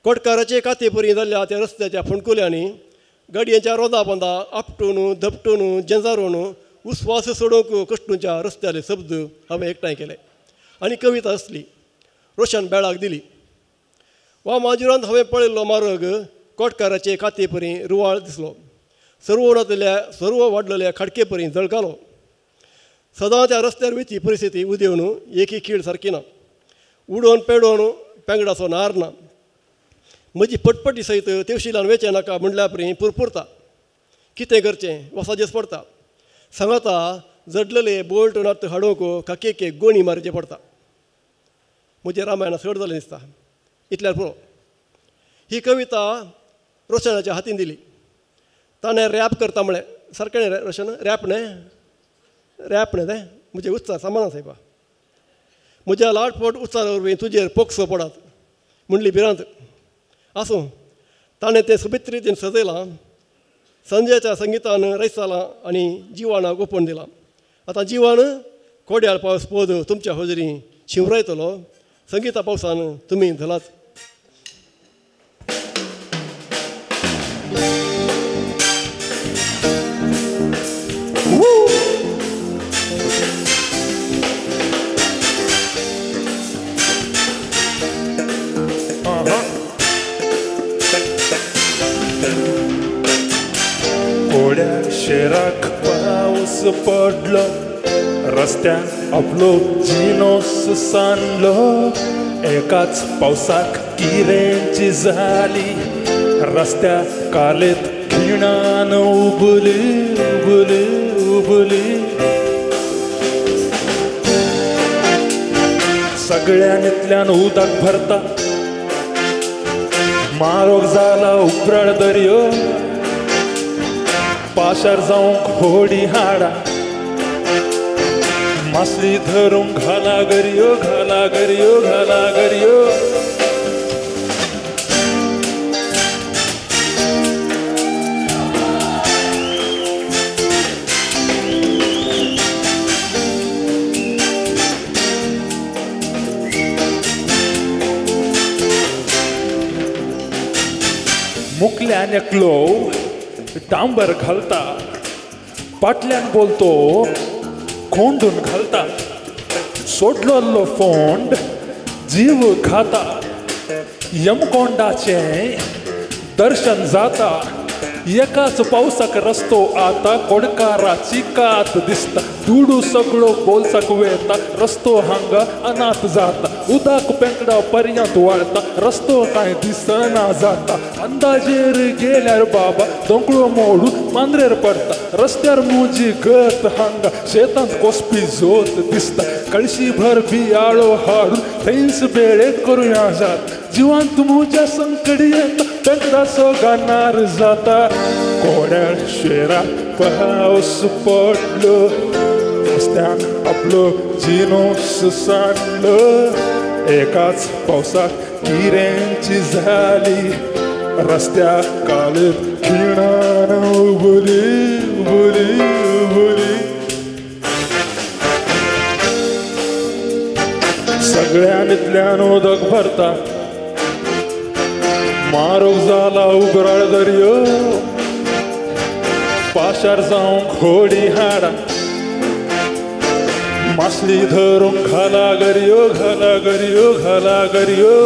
F: कोटकाराचे कातेपरी जाल्ल्या त्या रस्त्याच्या फोंडकुल्यांनी गाडयेच्या रोदा बांदा आपटून धपटून जेंजारून उस्वास सोडोवंक कश्टूंच्या रस्त्याले शब्द हांवें एकठांय केले आनी कविता आसली रोशन बेळाक दिली. वा माजुरांत हांवें पळयल्लो मार्ग कोटकाराचे कातेपरी रुवाळ दिसलो. सर्व नातल्या सर्व वाडलेल्या खाडकेपरी जळकालो. सदां त्या रस्त्यार वयची परिस्थिती उदेवन एकही खीळ सारकी ना. उडोवन पेडोवन पेंगडाचो नार ना. म्हजी पटपटी सयत तेवशिलान वेचें नाका म्हणल्या परी पुरपुरता. कितें करचें वसाजेच पडटा. सांगाता जडलेले बोल्ट नात हाडोवंक काकेक गोणी मारचें पडटा. म्हजें रामायण चड जालें दिसता. इतल्यार पुरो. ही कविता रोशनाच्या हातीन दिली. ताणें रॅप करता म्हळें. सारकें न्ही रोशन रॅप न्हय रॅप न्हय तें म्हजें उत्साह सामान सायबा. म्हज्या लाटपोट उत्साहा वरवीं तुजेर पोक्सो पडात म्हणली भिरांत. आसूं ताणें तें सोबीत रितीन सजयलां. संजयाच्या संगितान रैसालां आनी जिवाणाक ओपण दिलां. आतां जिवान कोड्याळ पावस पद तुमच्या हजरी शिंवरायतलो. संगिता पावसान तुमी धलात.
J: शेराक पावस पडलो रस्त्यान आपलो जिनोस सांडलो एकाच पावसाक किरेंची जाली रस्त्या कालेत खिणान उबली उबली उबली. सगळ्यांतल्यान उदक भरता, मारोग जाला उब्राळ दर्यो, पाशार जावंक होडी हाडा, मासली धरूंक घाला गरियो, घाला गरियो, घाला गरियो। मुकल्यान एकलो डांबर घालता, पाटल्यान बोलतो कोंडून घालता, सोडलोलो फोंड जीव खाता, यमकोंडाचें दर्शन जाता, एकाच पावसाक रस्तो आता कोडकाराची कात दिसता, दुडू सगळो बोल्साक वेता, रस्तो हांगा अनाथ जाता, उदक पेंकडा पर्यंत वाळता, रस्तो कांय दिसना जाता, अंदाजेर गेल्यार बाबा दोंकळो मोडून मांद्रेर पडटा, रस्त्यार मुजी गत हांगा शेतांत कोसपी जोत दिसता, कळशी भर बियाळो हाडून थंयच बेळे करुया जात, जिवांत मुज्या संकट येता, पेंकडाचो गानार जाता। कोड्याळ शेराक पावस पडलो, रस्त्यान आपलो जिनोस सांडलो, एकाच पावसाक किरेंची झाली, रस्त्या कालेत खिणान उबली उबली उबली। सगळ्यांतल्यान उदक भरता, मारोग जाला उबराळ दर्यो, पाशार जावंक होडी हाडा, मासली धरूंक घाला गरियो, घाला गरियो, घाला गरियो।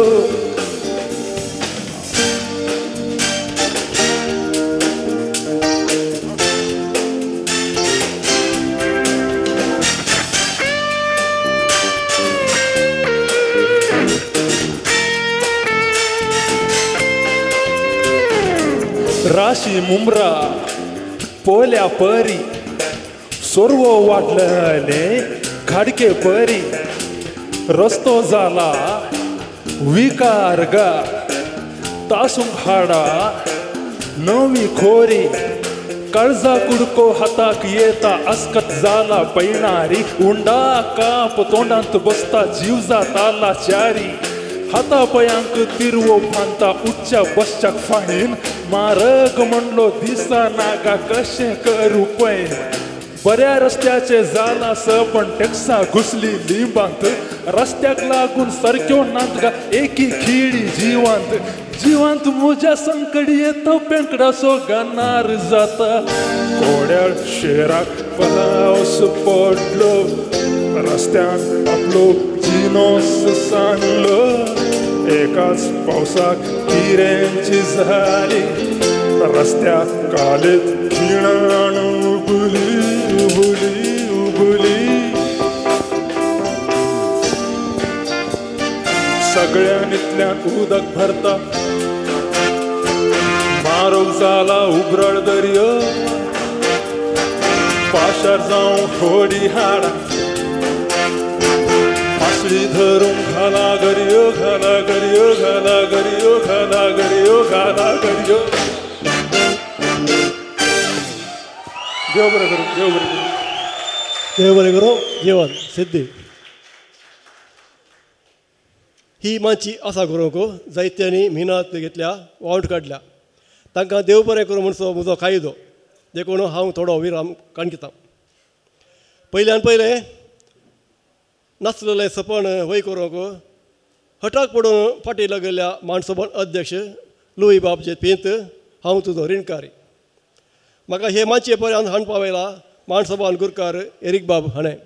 J: राशी मुमरा पोल्या परी, सोरवो वाडलेले खाडके परी, रस्तो जाला विकार गा, तासूंक हाडा नवी खोरी, काळजा कुडको हाताक येता, अस्कत जाला पैणारी, उंडा काप तोंडांत बसता, जीव जाताला चारी, हाता पायांक तिरवो बांदता, उठच्या बसच्याक फाणीन मारग म्हणलो दिसा नागा कशें करूं पळय, बऱ्या रस्त्याचे जाला सपन टॅक्सा घुसली लिंबांत, रस्त्याक लागून सारक्यो नात गा एकी खिळी जिवांत, जिवांत मुज्या संकट येता, पेंकडाचो गानार जाता। कोड्याळ शेराक पावस पडलो, रस्त्यान आपलो जिनोस सांडलो, एकाच पावसाक किरेंची झाली, रस्त्या कालेत खिणान उबली उबली उबली। सगळ्यांतल्यान उदक भरता, मारोग जाला उब्राळ दर्यो, पाशार जावंक होडी हाडा, मासली धरूंक घाला गरियो, घाला गरियो, घाला गरियो, घाला गरियो, घाला गरियो। देव बरें करूं, देव बरें करूं,
F: देव बरें करूं। जेवण सिद्धी ही मातशी आसा करूंक जायत्यांनी मिनात घेतल्या, वावट काडल्या, तांकां देव बरें करूं म्हणसो म्हजो कायदो, देखून हांव थोडो विराम काणकितां। पयल्यान पयलें नासलेलें सपन वय करूंक हटाक पडून फाटीं लागिल्ल्या माणसोबन अध्यक्ष लुई बाब जे पिंत, हांव तुजो रिणकारी। म्हाका हे मातये पर्यंत हाण पावयला माणसोबान गुरकार एरीक बाब हाणें।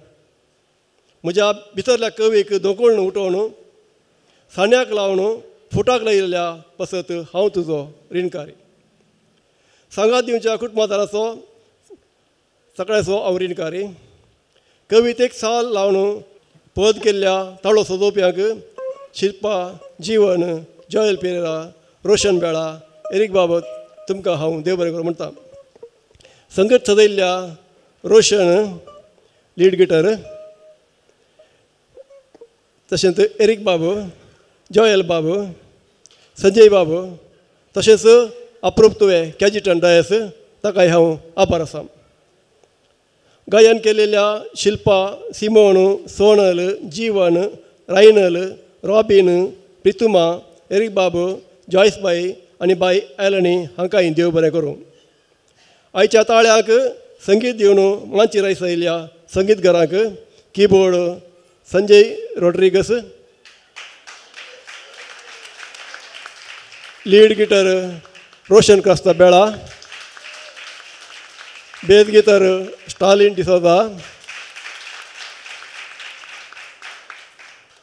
F: म्हज्या भितरल्या कवीक दोंकोळून उठोवन साण्याक लावन फुटाक लायिल्ल्या पसत हांव तुजो रिणकारी। सांगात दिवच्या कुटुंबादाराचो सगळ्याचो हांव रिणकारी। कवितेक साल लावन पद केल्ल्या ताळो सजोवप्यांक शिल्पा, जीवन, जॉयल पेरेरा, रोशन बेळा, एरीक बाबत तुमकां हांव देव बरें करूं म्हणटा। संगत सजयल्ल्या रोशन लीड गिटार, तशेंच एरीक बाबू, जोयल बाबू, संजय बाबू, तशेंच अप्रूप तुवें कॅजिटन डायस ताकाय हांव आभार आसा. गायन केलेल्या Shilpa, Simon, Sonal, Jeevan, Rainal, Robin, Prituma, Eric Babu, Joyce बाई आनी बाय एलनी हांकांय देव बरें करूं. आयच्या ताळ्याक संगीत दिवन मांची रायस आयिल्ल्या संगीतकारांक keyboard Sanjay Rodrigues, lead guitar Roshan Crasta Bela, bass guitar Stalin D'Souza,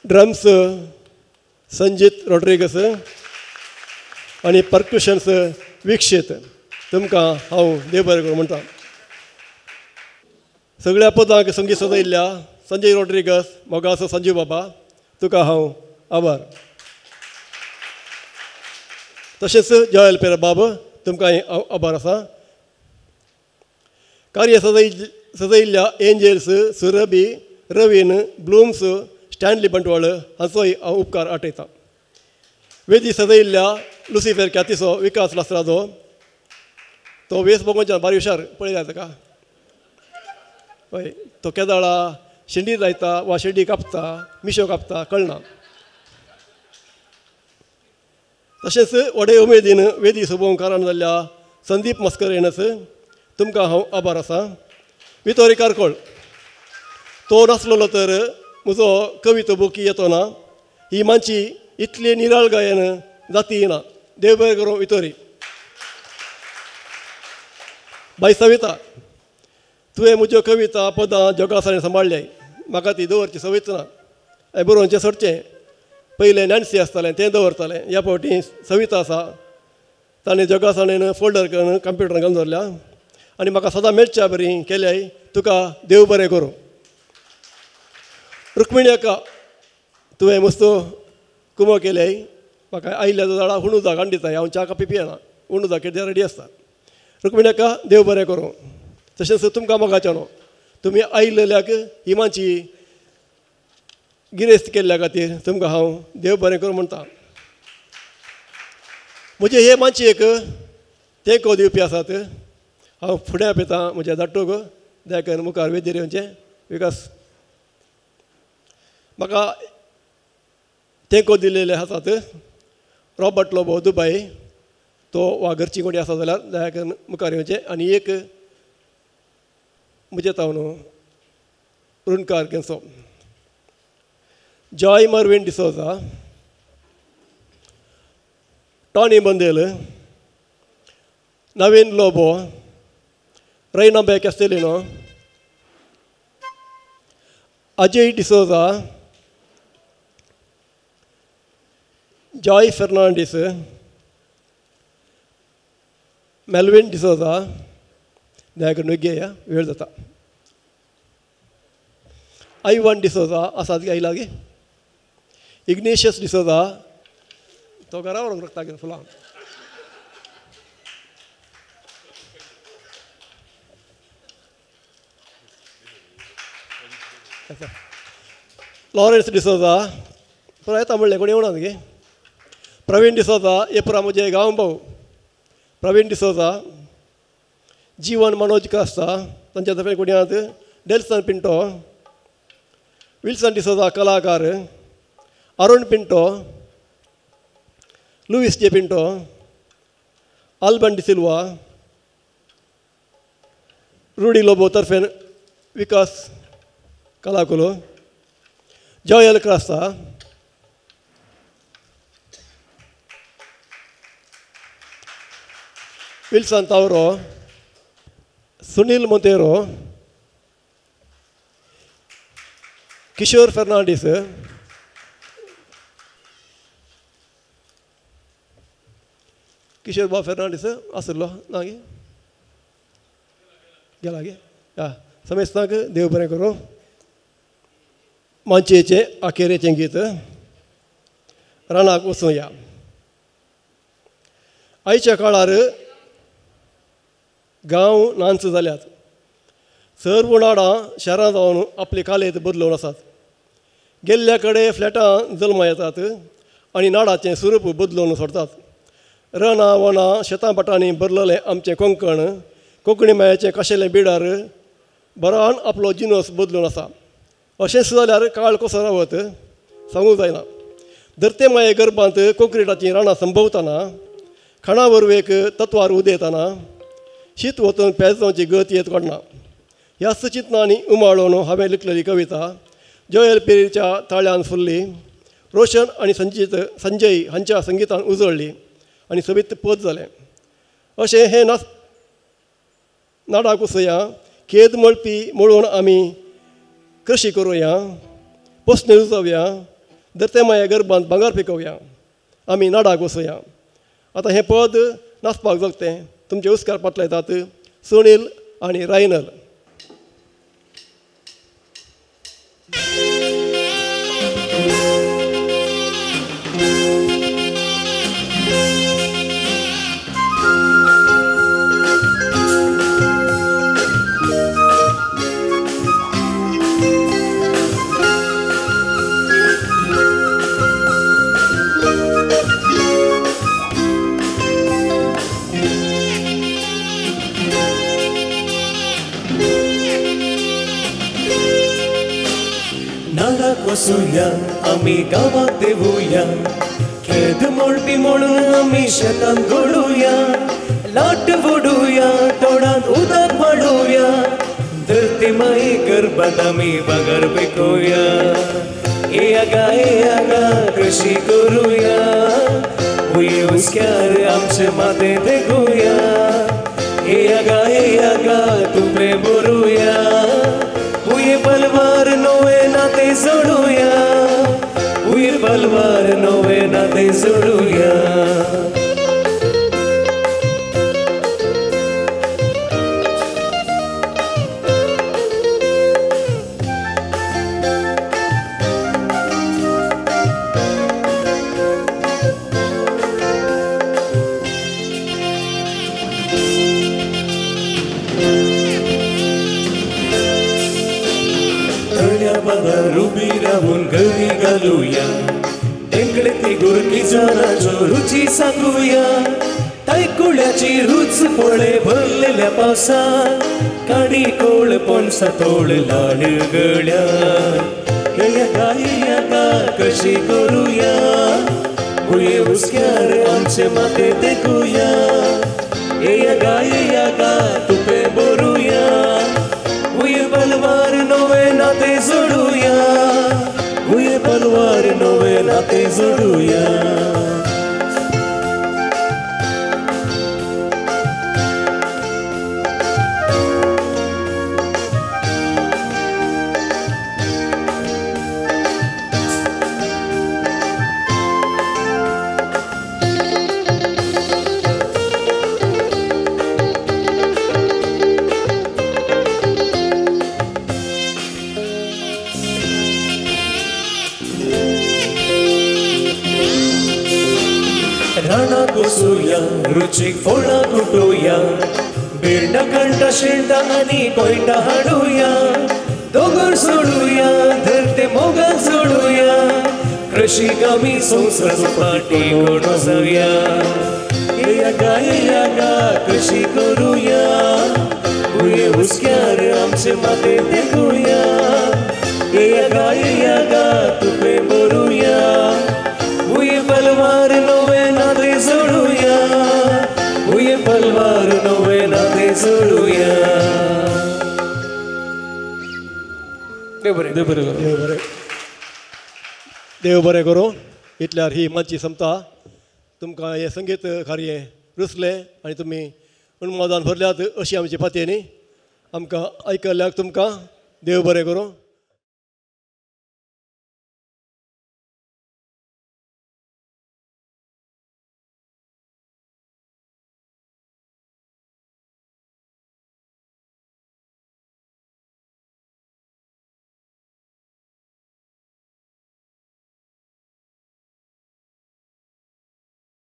F: drums Sanjit Rodrigues आनी पर्क्युशन्स विक्षीत. तुमकां हांव देव बरें करूं म्हणटा. सगळ्या पदांक संगीत सजयल्ल्या संजय रॉड्रिगस, मोगासो संजीव बाबा, तुका हांव आभार. तशेंच जॉयल पेरा बाब, तुमकां हांव आभार आसा. कार्य सजयल्ल्या एंजल्स, सुरबी, रवीन, ब्लूम्स, स्टॅनली बंटवाळ हांचोय हांव उपकार आठयतां. वेदी सजयल्ल्या लुसिफेर ख्यातीचो विकास लासराचो, तो वेस बगोंच्यान बारी हुशार पळयला ताका. हय, तो केदाळा शेंडी लायता वा शेंडी कापता, मिशो कापता, कळना. तशेंच व्हडे उमेदीन वेदी सोबोवंक कारण जाल्ल्या संदीप मस्करेनस तुमकां हांव आभार आसा. वितोरी कारकोळ तो नासलेलो तर म्हजो कविता बुकी येतो ना. ही मानची इतली निराळ गायन जाती ना. देव बरें करूं वितोरी. बाय सविता, तुवें म्हज्यो कविता पदां जोगासाणी सांबाळ्ळ्याय. म्हाका ती दवरची संवयच ना. हांवें बरोवचें सोडचें. पयलें नॅन्सी आसतालें तें दवरतालें. ह्या फावटी सविता आसा, ताणें जोगासाणेन फोल्डर करून कंप्युटरान घालून दवरल्या आनी म्हाका सदां मेळच्या बरी केल्याय. तुका देव बरें करूं. रुक्मिणी अक्का, तुवें मस्त कुमो केल्याय. म्हाका आयिल्ल्या जाल्यार हुणुदाक हाडून दिताय. हांव च्या कापी पियेना, हुणुदाक कितें रेडी आसता. रुक्मिणी अक्का, देव बरें करूं. तशेंच तुमकां मोगाचें न्हू, तुमी आयिल्ल्याक ही मानची गिरेस्त केल्ल्या खातीर तुमकां हांव देव बरें करूं म्हणटा. म्हजे हे मानची एक तेंको दिवपी आसात. हांव फुडें आपयतां म्हज्या धाटूक, दया मुखार वेदीर येवचें विकास. म्हाका तेंको दिलेले आसात रॉबर्ट लोबो दुबाय, तो वा घरची कोणी आसा जाल्यार दया करून मुखार येवचें. आनी एक म्हजे तावन ऋणकार केंसो, Joy Mervyn D'Souza, Tony Bandial, नवीन लोबो, रैनाबे कॅस्टेलिनो, अजय डिसोजा, जॉय फेर्नांडीस, मेल्विन डिसोजा. दया करून वेगळी वेळ जाता. आयवन डिसोजा आसात आयला गे. इग्नेशियस डिसोजा, तो घरा व्हरूंक रगता घेवन फुलां. लॉरेन्स डिसोजा पुरा येता म्हणलें, कोण येवना गे. प्रवीण डिसोजा, हे पुरा म्हजे गांव भाऊ प्रवीण डिसोजा, जीवन मनोज क्रास्ता, तांच्या तर्फे कोणी आहात. डेल्सन पिंटो, विल्सन डिसोजा कलाकार, Arun Pinto, Luis J Pinto, Alban D'Silva, Rudy Lobo तर्फेन विकास कलाकुलो, जॉयल क्रास्ता, विल्सन तावरो, सुनील मोंतेरो, किशोर फेर्नांडीस, किशोर बाब फेर्नांडीस आसलो ना गे, गेला गे. समेस्तांक देव बरें करूं. मानचेचें अखेरेचें गीत रानाक वचुया. आयच्या काळार गांव नांच जाल्यात. सर्व नाडां शारां जावन आपली कालेत बदलून आसात. गेल्ल्या कडेन फ्लॅटां जल्मा येतात आनी नाडाचें स्वरूप बदलून सोडतात. रानां वनां शेतां भाटांनी भरलेलें आमचें कोंकण कोंकणी मायेचें खाशेलें बिडार बरान आपलो जिनस बदलून आसा. अशेंच जाल्यार काळ कसो रावत सांगूंक जायना. धरते माये गर्भांत कोंक्रिटाचीं रानां संभवतना खाणा वरवेक तत्वार उदेतना शीत वचून पेज जावची गत येत काडना. ह्याच चिंतनांनी उमाळून हांवें लिखलेली कविता जोयल पेरीच्या ताळ्यान फुल्ली, रोशन आनी संजय हांच्या संगितान उजळ्ळी आनी सोबीत पद जालें. अशें हें नाच नाडाक वसया खेद मळपी म्हणून आमी कृशी करुया, पोसणे रुजोवया, धरते माये गर्भांत भांगर पिकोवया, आमी नाडाक वसया. आतां हें पद नाचपाक जगतें तुमचे हुस्कार पातळायतात सुनील आनी रायनल.
B: वसुया आमी गांवांत देवुया, खेद मोडपी म्हणून आमी शेतांत घोळुया, लाट वडुया तोंडांत उदक वाडोवया, धरती माई गर्भांत आमी भांगर पिकोवया. येया गा येया गा कृशी करुया, भुंये हुस्क्यार आमचे माथें तेंकुया, येया गा तुपें भरुया, भुंये पलवार नवे नातें जोडुया, भुंये पलवार नवे नातें जोडुया. घरी घालुया तेंकडे ती गुरकी जनाचो रुची सांगुया, तायकुळ्याची रूच पळे भरलेल्या पावसात, काडी कोळ पणसा तोळ लाड गळ्या, येया गा येया गा कशी करुया, भुंये हुस्क्यार आमचे माथें तेंकुया, येया गा तुपें भरुया, भुंये पलवार नवे नातें जोडुया, भुंये पलवार नवे नातें जोडुया. रुचीक फोळां कुटुया, बिरडा कंटा शिंटा आनी कोयटा हाडुया, दोंगर सोडुया धरते मोगान सोडुया, कृशीक आमी संवसाराचो पाटी कोणो जावया. येया गा कृशी करुया, भुंये हुस्क्यार आमचे माथें तेंकुया, येया गा तुपें भरुया, भुंये पलवार नवे नातें जोडुया, भुंये पलवार नवे नातें जोडुया.
F: देव बरें देव बरें देव बरें करूं. इतल्यार ही मातशी क्षमता तुमकां हें संगीत कार्य रुचलें आनी तुमी उन्मादान भरल्यात अशी आमची पातयेनी. आमकां आयकल्ल्याक तुमकां देव बरें करूं.